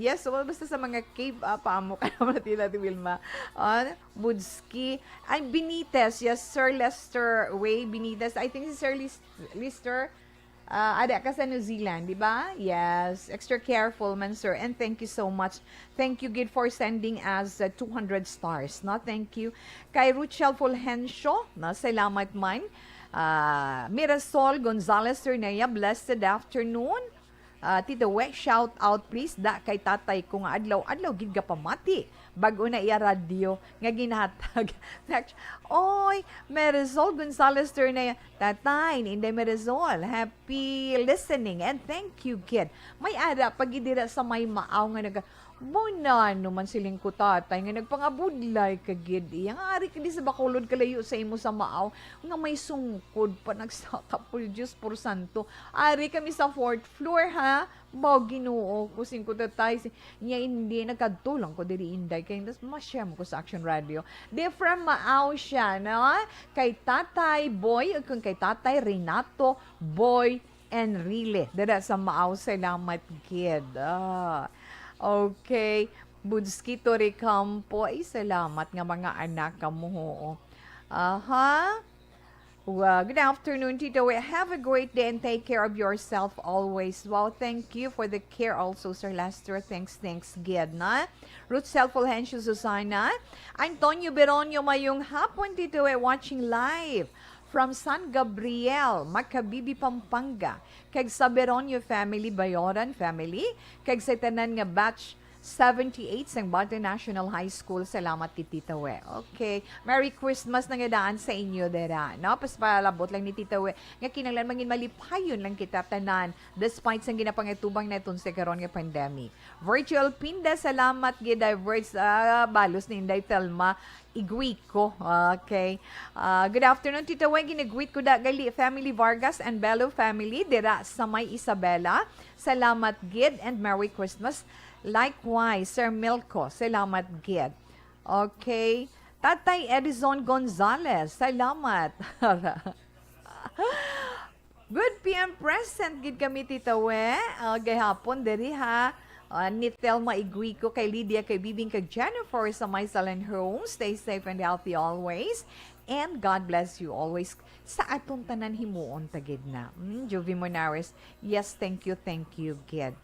yes, well, basta sa mga cave, ah, paamo ka naman, Tita Wilma. Ah, Budski. Ay, Benitez. Yes, Sir Lester Way Benitez. I think si Sir Lis-, Lester, ah, ada ka sa New Zealand, di ba? Yes. Extra careful man, sir. And thank you so much. Thank you gid for sending us, uh, two hundred stars, no? Thank you. Kay Ruchel Fulgencio, no? Salamat man. Ah, Mirasol Gonzalez Ternea, blessed afternoon. Ah, Tito Wek, shout out please da kay tatay ko nga adlaw-adlaw gid gapamati. Bag-o na iya radyo nga ginhatag. Oy, Marisol Gonzalez Ternea, tatay ni Inday Marisol, happy listening and thank you gid. May ara pa gid dira sa may Maaw nga naga-, Bona naman siling ko, tatay, nga nagpangabudlay ka gid iya. Nga ari ka di sa Bacolod, kalayo sa imo sa Maaw, nga may sungkod pa, nagsaka po, Diyos por santo. Ari kami sa fourth floor, ha? Baw, Ginoo ko, sing ko, tatay, si-, niya hindi, nagkadto lang ko diri, Inday, kay tas ma-share mo ko sa Action Radio. Di from Maaw siya, no? Kay Tatay Boy, o kung kay Tatay Renato Boy Enrile, dira sa Maaw, salamat gid. Ah, okay. Budski Toricampo, ay, salamat nga mga anak kamo, oo. Aha. Wow, good afternoon, Tito. Have a great day and take care of yourself always. Wow, thank you for the care also, Sir Lester. Thanks, thanks, gid, na. Ruthsel Fulgencio Susana. Antonio Beronio, mayong hapon, Tito, watching live from San Gabriel, Macabibi, Pampanga. Kag sa Beronio family, Bayoran family. Kag sa tanan nga batch seventy-eight sang Bate National High School. Salamat kay Tita We. Okay. Merry Christmas na nga daan sa inyo dira, no? Paspalabot lang ni Tita We nga kinahanglan mangin malipayon lang kita tanan despite sang ginapangitubang naton sa karon nga pandemic. Virtual Pinda, salamat gid, diverts, ah, balos ni Inday Telma Iguico. Okay. Ah, good afternoon, Tita Weng. Gina-greet ko da gali family Vargas and Bello family dira sa may Isabela. Salamat gid and Merry Christmas. Likewise, Sir Milko, salamat gid. Okay. Tatay Edison Gonzalez, salamat. Good P M present gid kami, Tita We. Ah, gahapon diri, ha. Ah, ni Thelma Iguico, kay Lydia, kay Bibing, kay Jennifer sa My Salon Home. Stay safe and healthy always. And God bless you always. Sa aton tanan, himuon ta gid na. Mm, Juvie Monares, yes, thank you, thank you gid.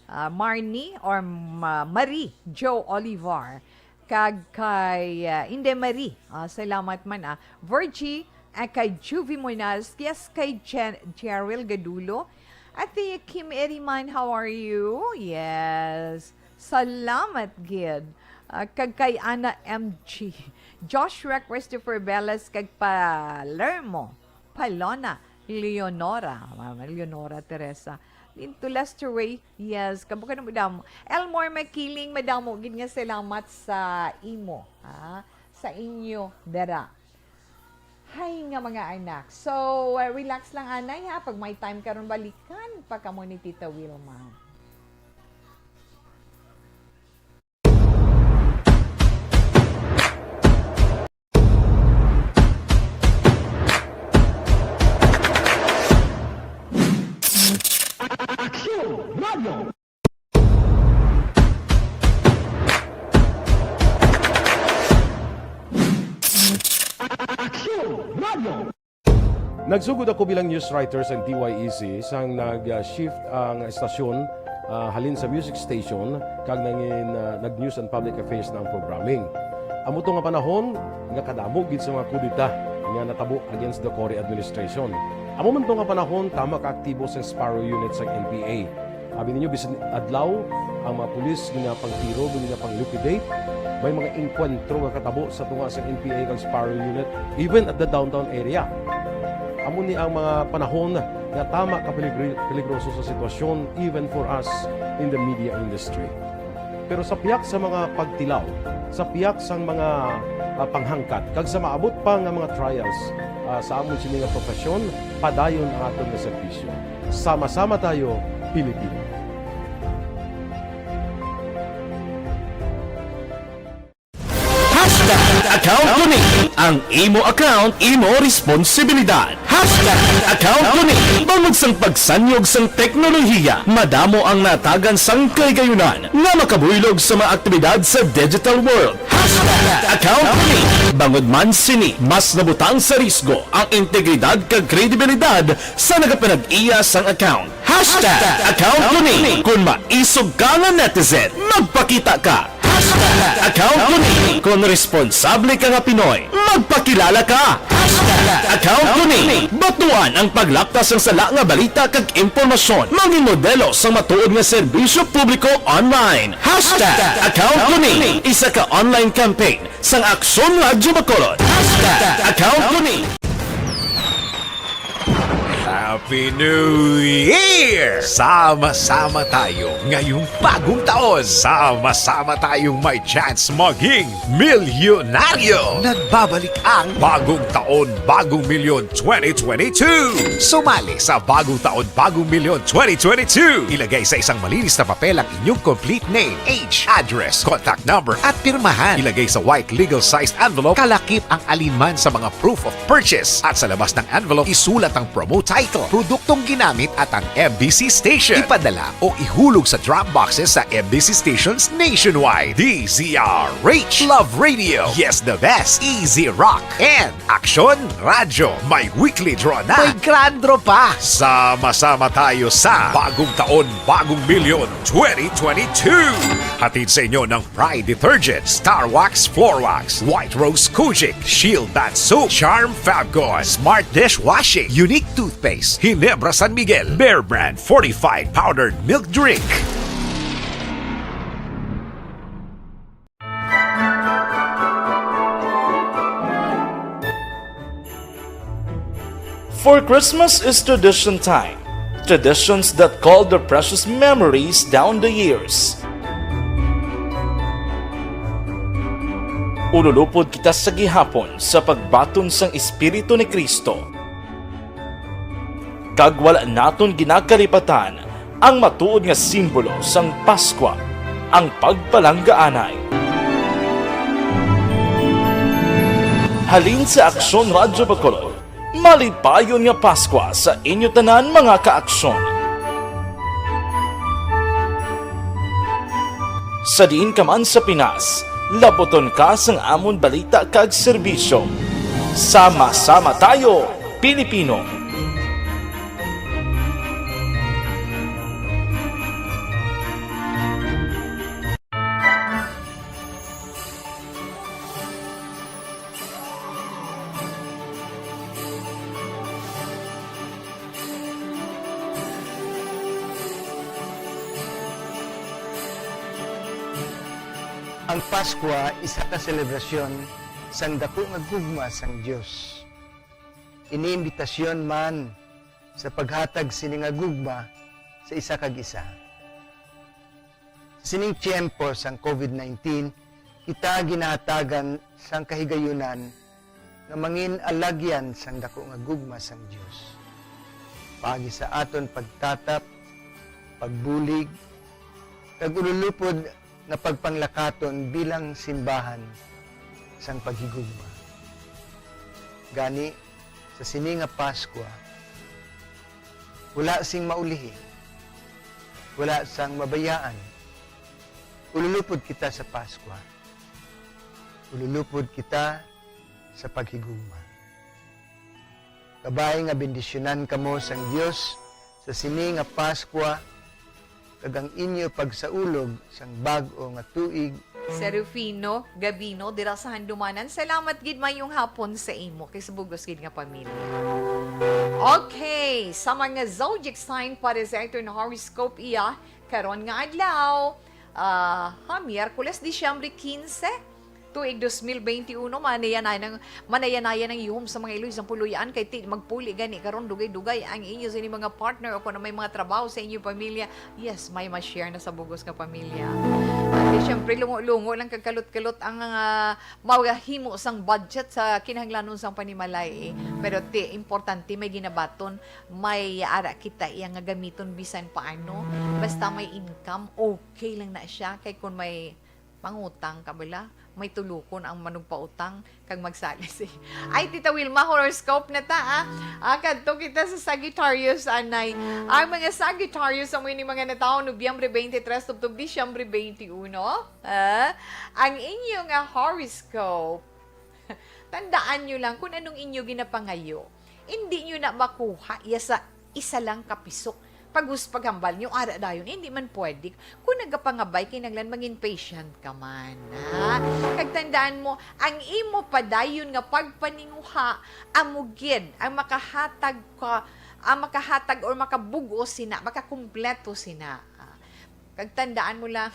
Ah, Marnie or Ma-, Marie Jo Olivar. Kag kay, ah, Inde Marie. Ah, salamat man, ah. Virgie, ah, kay Juvie Monares. Yes, kay Jen-, Cheryl Gadulo. Ate Kim Eriman, how are you? Yes. Salamat gid. Ah, kag kay Ana M G. Joshua Christopher Velas kag Palermo. Palona, Leonora. Mama Leonora Teresa. Into Lester Way. Yes, kamo ka na madamo. Elmore Makiling, madamo gid nga salamat sa imo, ha? Sa inyo dara. Hay nga mga anak. So, uh, relax lang, anay, ha? Pag may time karon, balikan pa kamo ni Tita Wilma. Radyo. Aksyon Radyo. Nagsugod ako bilang news writer sa D Y E C sang nag-shift ang estasyon, ah, halin sa music station kag nangin, ah, nag-news and public affairs na ang programming. Amo to nga panahon nga kadamo gid sa mga kudeta nga natabo against the Cory administration. Amo man to nga panahon tama ka aktibo sang Sparrow Unit sang N P A. Abi ninyo, bisan adlaw, ang mga pulis ginapangtiro, ginapang-liquidate. May mga engkwentro nga katabo sa tunga sang N P A kag Sparrow Unit, even at the downtown area. Amo ni ang mga panahon nga tama ka peligri-, peligroso sa sitwasyon, even for us in the media industry. Pero sa pihak sa mga pagtilaw, sa pihak sang mga, ah, panghangkat, kag sa maabot pa nga mga trials, ah, sa amon sini nga profesyon, padayon ang aton nga serbisyo. Sama-sama tayo, Pilipino. Hashtag account ko ni. Ang imo account, imo responsibilidad. Hashtag account ko ni. Bangod sang pagsanyog sang teknolohiya, madamo ang natagan sang kahigayunan nga makabuylog sa mga aktibidad sa digital world. Hashtag account ko ni. Bangod man sini, mas nabutang sa risgo ang integridad kag kredibilidad sa nagapanag-iya sang account. Hashtag account ko ni. Kung maisog ka nga netizen, magpakita ka. Hashtag account ko ni. Kung responsable ka nga Pinoy, magpakilala ka. Hashtag account ko ni. Batuan ang paglapta sang sala nga balita kag impormasyon. Mangin modelo sang matuod nga serbisyo publiko online. Hashtag account ko ni. Isa ka online campaign sang Aksyon Radyo Bacolod. Hashtag account ko ni. Happy New Year! Sama-sama tayo ngayong bagong taon. Sama-sama tayong may chance maging milyonaryo. Nagbabalik ang Bagong Taon, Bagong Milyon twenty twenty-two. Sumali sa Bagong Taon, Bagong Milyon twenty twenty-two. Ilagay sa isang malinis na papel ang inyong complete name, age, address, contact number, at pirmahan. Ilagay sa white legal-sized envelope, kalakip ang alinman sa mga proof of purchase. At sa labas ng envelope, isulat ang promo title, produktong ginamit, at ang M B C station. Ipadala o ihulog sa drop boxes sa M B C stations nationwide. D Z R H, Love Radio, Yes the Best, Easy Rock, and Aksyon Radyo. May weekly draw na. May grand draw pa. Sama-sama tayo sa Bagong Taon, Bagong Milyon twenty twenty-two. Hatid sa inyo ng Pride Detergent, Star Wax Floor Wax, White Rose Kojic, Shield Bath Soap, Charm Fabcon, Smart Dishwashing, Unique Toothpaste, Ginebra San Miguel, Bear Brand Fortified Powdered Milk Drink. For Christmas is tradition time, traditions that call the precious memories down the years. Ululupod kita sa gihapon sa pagbaton sang Espiritu ni Cristo. Kag wala naton ginakalipatan ang matuod nga simbolo sang Paskwa, ang pagpalanggaanay. Halin sa Aksyon Radyo Bacolod, malipayon nga Paskwa sa inyo tanan, mga kaaksyon. Sa diin ka man sa Pinas, laputon ka sang amon balita kag serbisyo. Sama-sama tayo, Pilipino! Ang Paskwa isa ka selebrasyon sang daku nga gugma sang Dios. Ini imbitasyon man sa paghatag sini nga gugma sa isa kag isa. Sa sining tiyempo sang COVID nineteen, kita ginahatagan sang kahigayunan nga mangin alagyan sang daku nga gugma sang Dios. Paagi sa aton pagtatap, pagbulig, kag ululupod nga pagpanglakaton bilang simbahan sang paghigugma. Gani, sa sini nga Paskwa, wala sing maulihi. Wala sang mabayaan. Ululupod kita sa Paskwa. Ululupod kita sa paghigugma. Kabay nga bendisyonan kamo sang Dios sa sini nga Paskwa, kag ang inyo pagsaulog sang bag-o nga tuig. Serafino Gabino, dira sa Handumanan. Salamat gid, mayong hapon sa imo, kay sa bugos gid nga pamilya. Okay, sa mga zodiac sign para sa aton horoscope iya karon nga adlaw, ah, ha, Miyerkules, Disyembre quince, tuig dos mil benti uno, manaya-naya nang, manaya-naya nang yuhom sa mga iloy sang puloy-an, kay ti magpuli gani karon, dugay-dugay ang inyo sini mga partner o kung may mga trabaho sa inyo pamilya. Yes, may ma-share na sa bugos nga pamilya. At syempre, lungo-lungo lang kag kalot-kalot ang, ah, mahimo sang budget sa kinahanglanon sang panimalay, eh. Pero ti, importante may ginabaton, may ara kita iya nga gamiton bisan paano. Basta may income, okay lang na siya. Kay kung may mangutang ka bala, may tulukon ang manugpautang kag magsalis, eh. Ay, Tita Wilma, horoscope na ta, ah. Ah, kadto kita sa Sagittarius, anay. Ang mga Sagittarius, amo ini mga natawo Nobyembre twenty-three tubtob Disyembre twenty-one. Ah, ang inyo nga horoscope, tandaan nyo lang kung anong inyo ginapangayo. Hindi nyo na makuha iya sa isa lang ka pisok. Pag-us-, paghambal nyo, ara dayon, hindi man pwede. Kung nagapangabay, kinahanglan mangin patient ka man, ha? Kag tandaan mo, ang imo padayon nga pagpaninguha, amo gid ang makahatag ka, ang makahatag or makabug-os sina, makakumpleto sina. Ah, kag tandaan mo lang,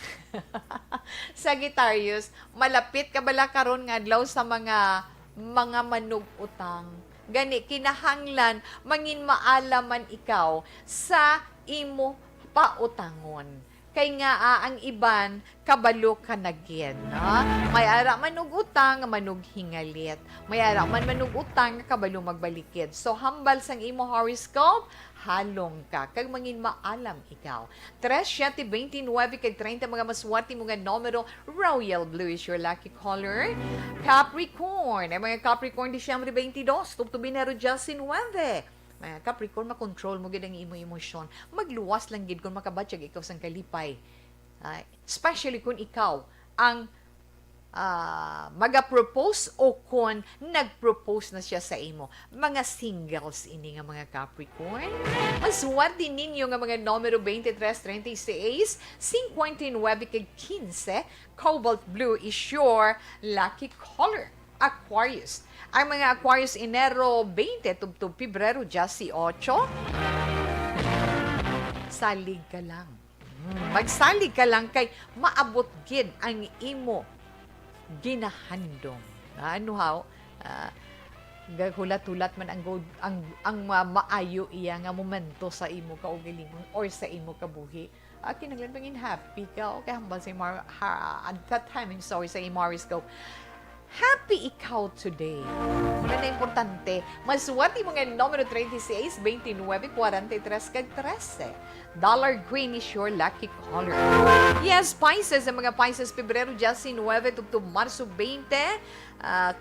Sagittarius, malapit ka bala karon nga adlaw sa mga, mga manug-utang. Gani, kinahanglan mangin maalam man ikaw sa imo pautangon. Kay nga, ah, ang iban, kabalo ka na gid, no? May ara manug-utang, manughingalit. May ara man manug-utang, kabalo magbalikid. So, hambal sang imo horoscope, halong ka, kag mangin maalam ikaw. Tres, siyete, twenty-nine, kag treinta, mga maswerte mo nga numero. Royal blue is your lucky color. Capricorn, ang mga Capricorn, Disyembre twenty-dos, tubtob Enero diyes nuwebe. Mga Capricorn, makontrol mo gid ang imo emosyon. Magluwas lang gid kung makabatyag ikaw sang kalipay. Ah, especially kung ikaw ang, ah, maga-propose o kon nag-propose na siya sa imo. Mga singles ini nga mga Capricorn. Maswerte ninyo nga mga numero twenty-three, treinta y seis, cincuenta y nueve, kag quince. Cobalt blue is your lucky color. Aquarius. Ang mga Aquarius, Enero twenty tubtob Pebrero diyesyocho. Salig ka lang. Hmm, magsalig ka lang kay maabot gid ang imo ginahandom. Ah, ano haw? Ah, gaghulat-hulat man ang go-, ang, ang ma-, maayo iya nga momento sa imo kaugalingon or sa imo kabuhi. Ah, kinahanglan mangin happy ka, okay? Hambal sa imo, ha, at that time, I'm sorry, sa imo horoscope. Happy ikaw today. Muna na importante, maswerte mo nga numero treinta y seis, veintinuebe, cuarenta y tres, kag trece. Dollar green is your lucky color. Yes, Pisces, ang mga Pisces, Pebrero diyes nuwebe tubtob Marso twenty.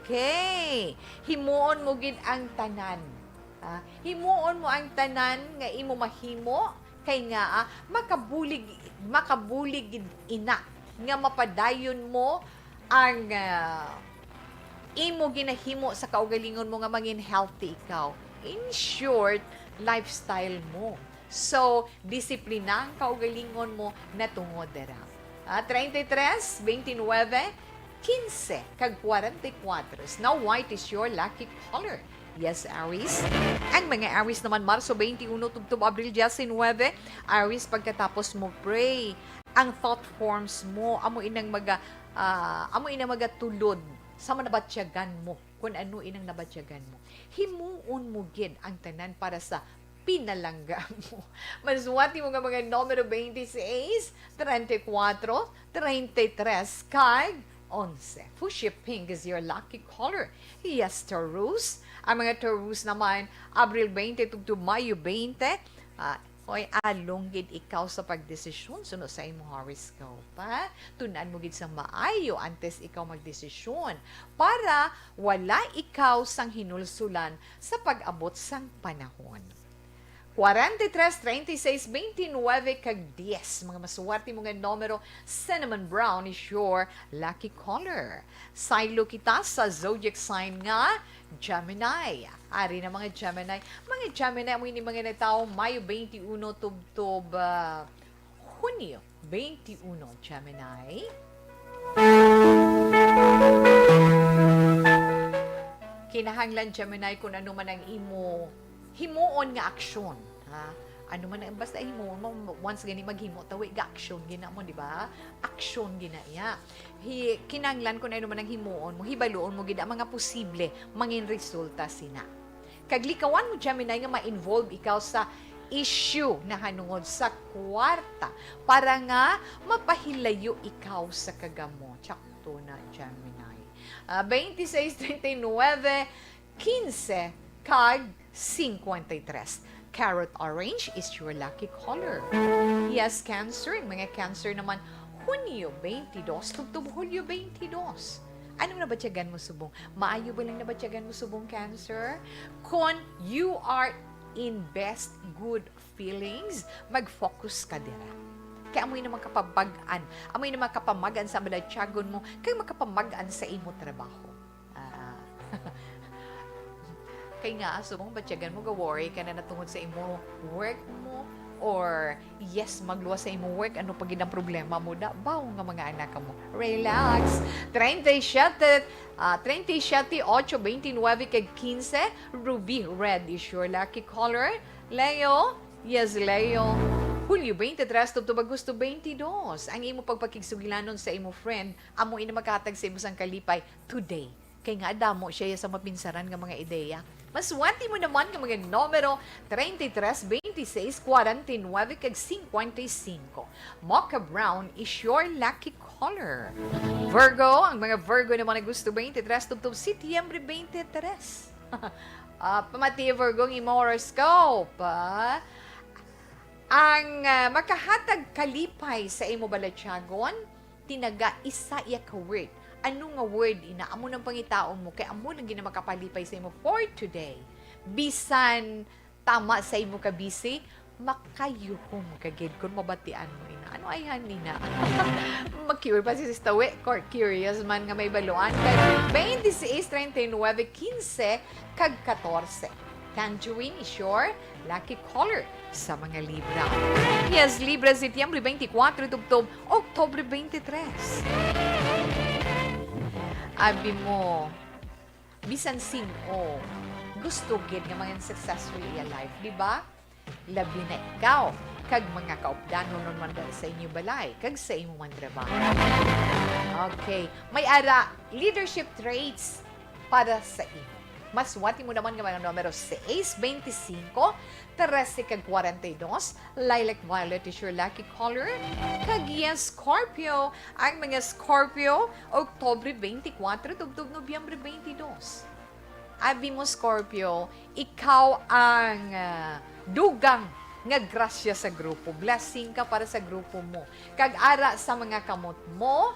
Okay. Himuon mo gid ang tanan. Ah, himuon mo ang tanan nga imo mahimo, kay nga, ah, makabulig, makabulig gid ina nga mapadayon mo ang, ah, imo ginahimo sa kaugalingon mo nga mangin healthy ikaw. In short, lifestyle mo. So, disiplina ang kaugalingon mo natungod dira. Ah, treinta y tres, veintinuebe, quince, kag cuarenta y cuatro. Snow white is your lucky color. Yes, Aries. Ang mga Aries naman, Marso twenty-one tubtob Abril diecinuebe. Aries, pagkatapos mo pray, ang thought forms mo, amo inang maga-, ah, amo inang magatulod sa manabatyagan mo, kung ano inang nabatyagan mo. Himuon mo gid ang tanan para sa pinalangga mo. Maswerte mo nga mga numero twenty-six, treinta y cuatro, treinta y tres, kag onse. Fuchsia pink is your lucky color. Yes, Taurus. Ang mga Taurus naman, Abril twenty tubtob Mayo twenty. Ah, oy, along gid ikaw sa pagdesisyon suno sa imong horoscope, ha? Tun-an mo gid sa maayo antes ikaw magdesisyon para wala ikaw sang hinulsulan sa pag-abot sang panahon. Forty-three, thirty-six, twenty-nine, kag diyes. Mga maswerte mo nga numero, cinnamon brown is your lucky color. Saylo kita sa zodiac sign nga Gemini. Ari na, mga Gemini. Mga Gemini, amo ini mga natawo Mayo twenty-one tubtob, ah, Hunyo twenty-one, Gemini. Kinahanglan, Gemini, kung ano man ang imo himuon nga aksyon, ha? Ano man ang basta himuon mo, once gani maghimo, tawi ga aksyon gina mo, di ba? Aksyon gina iya. Hi, kinahanglan kung ano man ang himuon mo, hibaluon mo gid ang mga posible mangin resulta sina. Kag likawan mo, Gemini, nga ma-involve ikaw sa issue nahanungod sa kwarta para nga mapahilayo ikaw sa kagamo. Tsakto na, Gemini. Ah, twenty-six, thirty-nine, quince, kag cincuenta y tres. Carrot orange is your lucky color. Yes, Cancer. Ang mga Cancer naman, Hunyo twenty-two, tubtob Hulyo twenty-two. Ano na batyagan mo subong? Maayo ba lang na batyagan mo subong, Cancer? Kon you are in best good feelings, mag-focus ka dira. Kay amoy na makapabag-an, amoy na makapamag-an sa balatyagon mo, kay makapamag-an sa imo trabaho. Ah. Kay nga, subong batyagan mo, ga-worry ka na natungod sa imo work mo, or yes, magluwas sa imo work, ano pa gid ang problema mo da? Bawo nga mga anak mo. Relax. Treinta y siete, ah, treinta y siete, ocho, veintinueve, kag quince, ruby red is your lucky color. Leo, yes, Leo. Hulyo twenty-three tubtob Agosto twenty-two. Ang imo pagpakigsugilanon sa imo friend, amo ini maghatag sa imo sang kalipay today. Kay nga damo siya sa mapinsaran nga mga ideya. Maswerte mo naman nga mga numero, treinta y tres, veintiséis, cuarenta y nueve, kag cincuenta y cinco. Mocha brown is your lucky color. Virgo, ang mga Virgo naman nga gusto twenty-three tubtob Setyembre twenty-three. Ah, pamati, Virgo, ang imo horoscope, ah. Ang, ah, makahatag kalipay sa imo balatyagon, tinaga isa iya ka word. Ano nga word ina? Amo nang pangitaon mo, kay amo lang gid na makapalipay sa imo for today. Bisan tama sa imo ka busy, makayuhom ka gid kung mabatian mo ina. Ano ay han ina? Makuri pa si Sister We, or curious man nga may baluan. Kay twenty-six, treinta y nueve, quince, kag catorce. Tangerine is your lucky color sa mga Libra. Yes, Libra, Setyembre twenty-four tubtob Oktubre twenty-three. Abi mo, bisan sin-o, gusto gid nga mga successful iya life, di ba? Labi na ikaw, kag mga kaupdanon man sa inyo balay, kag sa imo man trabaho. Okay, may ara leadership traits para sa imo. Maswerte mo naman nga mga numero sais, veinticinco, trese, kag cuarenta y dos. Lilac violet is your lucky color. Kag yes, Scorpio, ang mga Scorpio, Oktubre twenty-four tubtob Nobyembre twenty-two. Abi mo, Scorpio, ikaw ang, ah, dugang nga grasya sa grupo. Blessing ka para sa grupo mo. Kag ara sa mga kamot mo,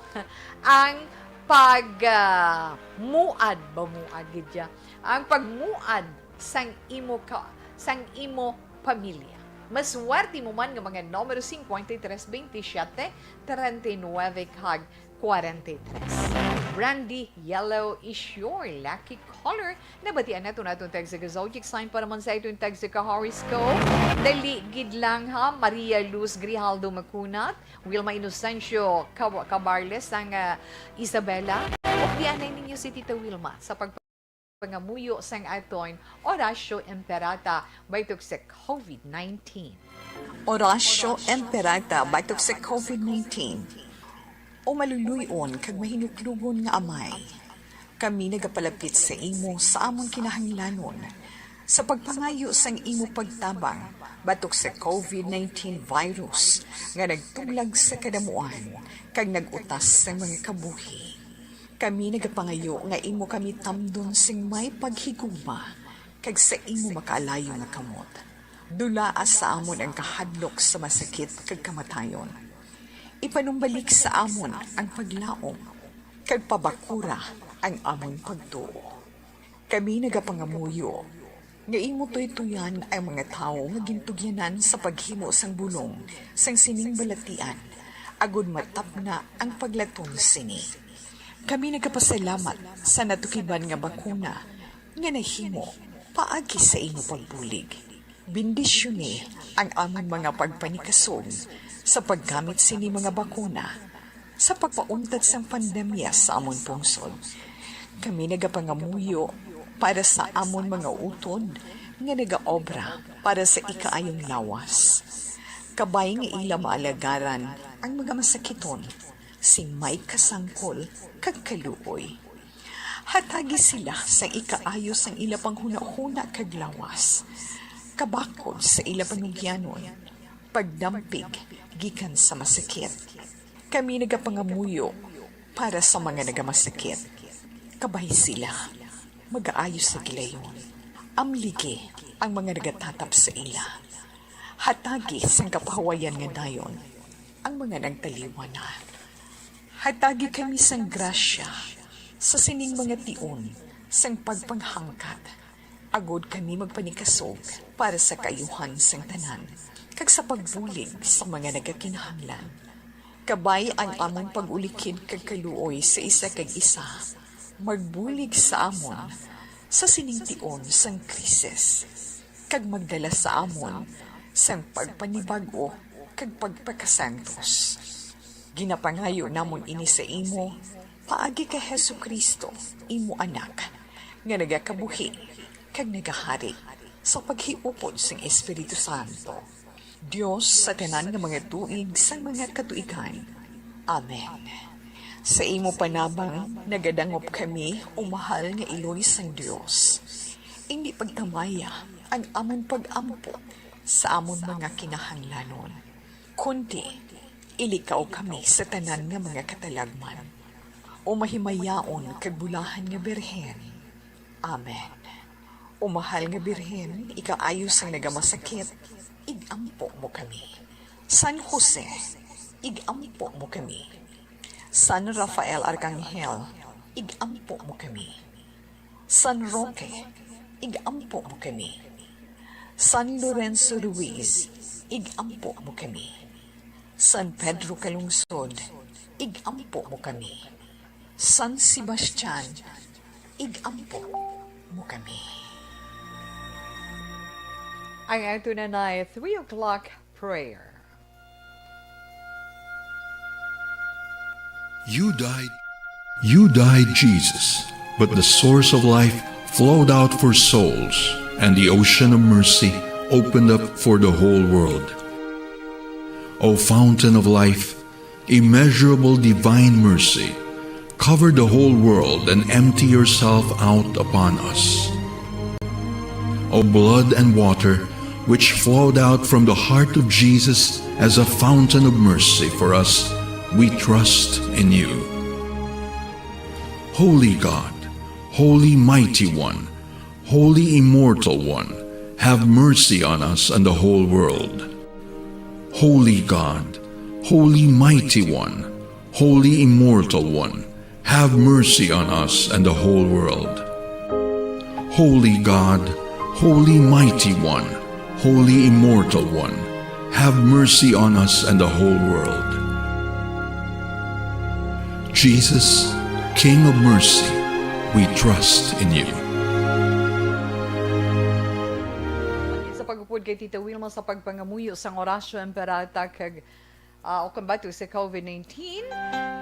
ang pag, ah, muad, ba muad gid ya? Ang pagmuad sang imo ka, sang imo pamilya. Maswerte mo man nga mga numero cincuenta y tres, veintisiete, treinta y nueve, kag cuarenta y tres. Brandy, yellow is your lucky color. Nabatian nato na atong tagsa ka zodiac sign para man sa atong tagsa ka horoscope. Dali gid lang ha, Maria Luz Grijaldo Macunat, Wilma Inocencio Cab-, Cabarles, ang, ah, Isabela. Updi anay ninyo si Tita Wilma sa pag pangamuyo sang aton Oratio Imperata batok sa COVID nineteen. Oratio Imperata batok sa COVID nineteen. O maluluy-on kag mahinuklogon nga Amay, kami nagapalapit sa imo sa amon kinahanglanon, sa pagpangayo sang imo pagtabang batok sa COVID nineteen virus nga nagtuglag sa kadamuan kag nag-utas sa mga kabuhi. Kami nagapangayo nga imo kami tamdon sing may paghigugma kag sa imo makaalayo nga kamot. Dulaa sa amon ang kahadlok sa masakit kag kamatayon. Ipanumbalik sa amon ang paglaom kag pabakura ang amon pagtuo. Kami nagapangamuyo nga imo tuytoyan ang mga tawo nga gintugyanan sa paghimo sang bulong sang sining balatian, agod matapna ang paglaton sini. Kami nagapasalamat sa natukiban nga bakuna nga nahimo paagi sa imo pagbulig. Bendisyoni ang amon mga pagpanikasog sa paggamit sini mga bakuna sa pagpauntat sang pandemya sa amon pungsod. Kami nagapangamuyo para sa amon mga utod nga nagaobra para sa ikaayong lawas. Kabay nga ila maalagaran ang mga masakiton sing may kasangkol kag kaluoy. Hatagi sila sang ikaayo sang ila panghunahuna kag lawas, kabakod sa ila panugyanon, pagdampig gikan sa masakit. Kami nagapangamuyo para sa mga nagamasakit. Kabay sila, magaayo sa gilayon. Amligi ang mga nagatatap sa ila. Hatagi sang kapahuwayan nga dayon ang mga nagtaliwan na. Hatagi kami sang grasya sa sining mga tion sang pagpanghangkat, agod kami magpanikasog para sa kaayuhan sang tanan, kag sa pagbulig sa mga nagakinahanglan. Kabay ang amon pag-ulikid kag kaluoy sa isa kag isa, magbulig sa amon sa sining tion sang krisis, kag magdala sa amon sang pagpanibag-o kag pagpakasantos. Ginapangayo namon ini sa imo paagi kay Jesu-Cristo, imo Anak, nga nagakabuhi kag nagahari sa paghiupod sang Espiritu Santo, Dios sa tanan nga mga tuig sang mga katuigan. Amen. Sa imo panabang nagadangop kami, o mahal nga Iloy sang Dios. Indi pagtamaya ang amon pag-ampo sa amon mga kinahanglanon, kundi ilikaw kami sa tanan nga mga katalagman. O mahimayaon kag bulahan nga Birhen. Amen. O mahal nga Birhen, ikaayo sang nagamasakit, ig-ampo mo kami. San Jose, ig-ampo mo kami. San Rafael Arcangel, ig-ampo mo kami. San Roque, ig-ampo mo kami. San Lorenzo Ruiz, ig-ampo mo kami. San Pedro Calungsod, ig-ampo mo kami. San Sebastian, ig-ampo mo kami. Ang ato na na three o'clock prayer. You died. You died, Jesus, but the source of life flowed out for souls, and the ocean of mercy opened up for the whole world. O fountain of life, immeasurable divine mercy, cover the whole world and empty yourself out upon us. O blood and water, which flowed out from the heart of Jesus as a fountain of mercy for us, we trust in you. Holy God, Holy Mighty One, Holy Immortal One, have mercy on us and the whole world. Holy God, Holy Mighty One, Holy Immortal One, have mercy on us and the whole world. Holy God, Holy Mighty One, Holy Immortal One, have mercy on us and the whole world. Jesus, King of mercy, we trust in you. Sa pagupod kay Tita Wilma sa pagpangamuyo sang Oratio Imperata kag, ah, ukon ba to sa covid nineteen,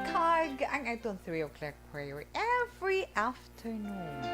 kag ang aton three o'clock prayer every afternoon.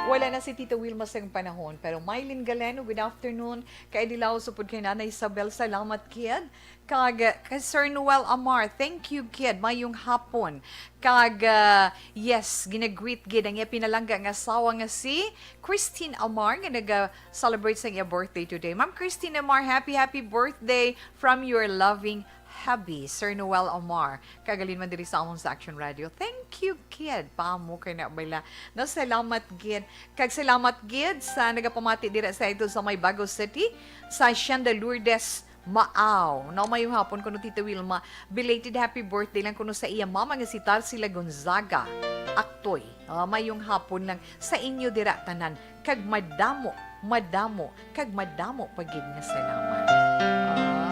Wala na si Tita Wilma sang panahon, pero Mylene Galeno, good afternoon. Kay Dilaw, supod kay Nanay Isabel, salamat gid. Kag, ah, kay Sir Noel Amar, thank you gid. Mayong hapon. Kag, ah, yes, ginagreet gid ang iya pinalangga nga asawa nga si Christine Amar nga naga-celebrate sa iya birthday today. Ma'am Christine Amar, happy, happy birthday from your loving hubby, Sir Noel Amar. Kag halin man diri sa amon sa Action Radio. Thank you gid. Pamo kay na bala. No, salamat gid. Kag salamat gid sa nagapamati dira sa ito sa may Bago City, sa Shenda Lourdes Maaw. No, mayong hapon kuno Tita Wilma. Belated happy birthday lang kuno sa iya mama nga si Tarsila Gonzaga. Aktoy. Ah, mayong hapon lang sa inyo dira tanan, kag madamo, madamo, kag madamo pa gid nga salamat. Ah,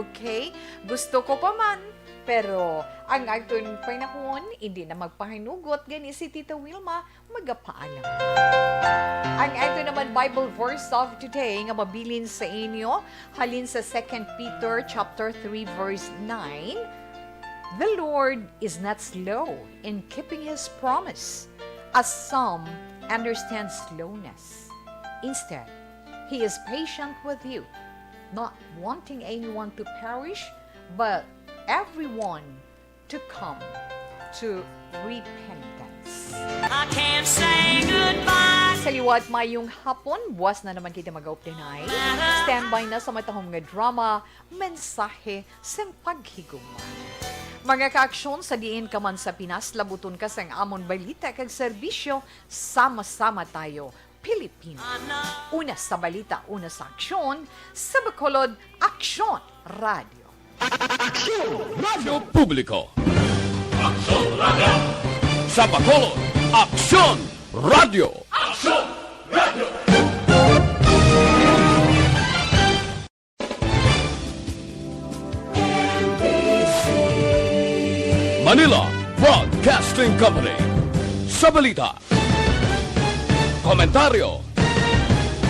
okay, gusto ko pa man, pero ang aton panahon hindi na magpahinugot, gani si Tita Wilma magapaalam. Ang aton naman Bible verse of today nga mabilin sa inyo halin sa Second Peter chapter three, verse nine, "The Lord is not slow in keeping his promise, as some understand slowness. Instead, he is patient with you, not wanting anyone to perish, but everyone to come to repentance." I can't say goodbye. Sa liwat, mayong hapon, buwas na naman kita mag-updanay. Standby na sa matahom nga drama, Mensahe sang Paghigugma. Mga kaaksyon, sa diin ka man sa Pinas, labuton ka sang amon balita kag serbisyo, sama-sama tayo, Pilipino. Una sa balita, una sa aksyon, sa Bacolod, Aksyon Radio. Aksyon Radio Publiko. Aksyon Radio. Sa Bacolod, Aksyon Radio. Aksyon Radio. Manila Broadcasting Company. Sa balita, komentaryo,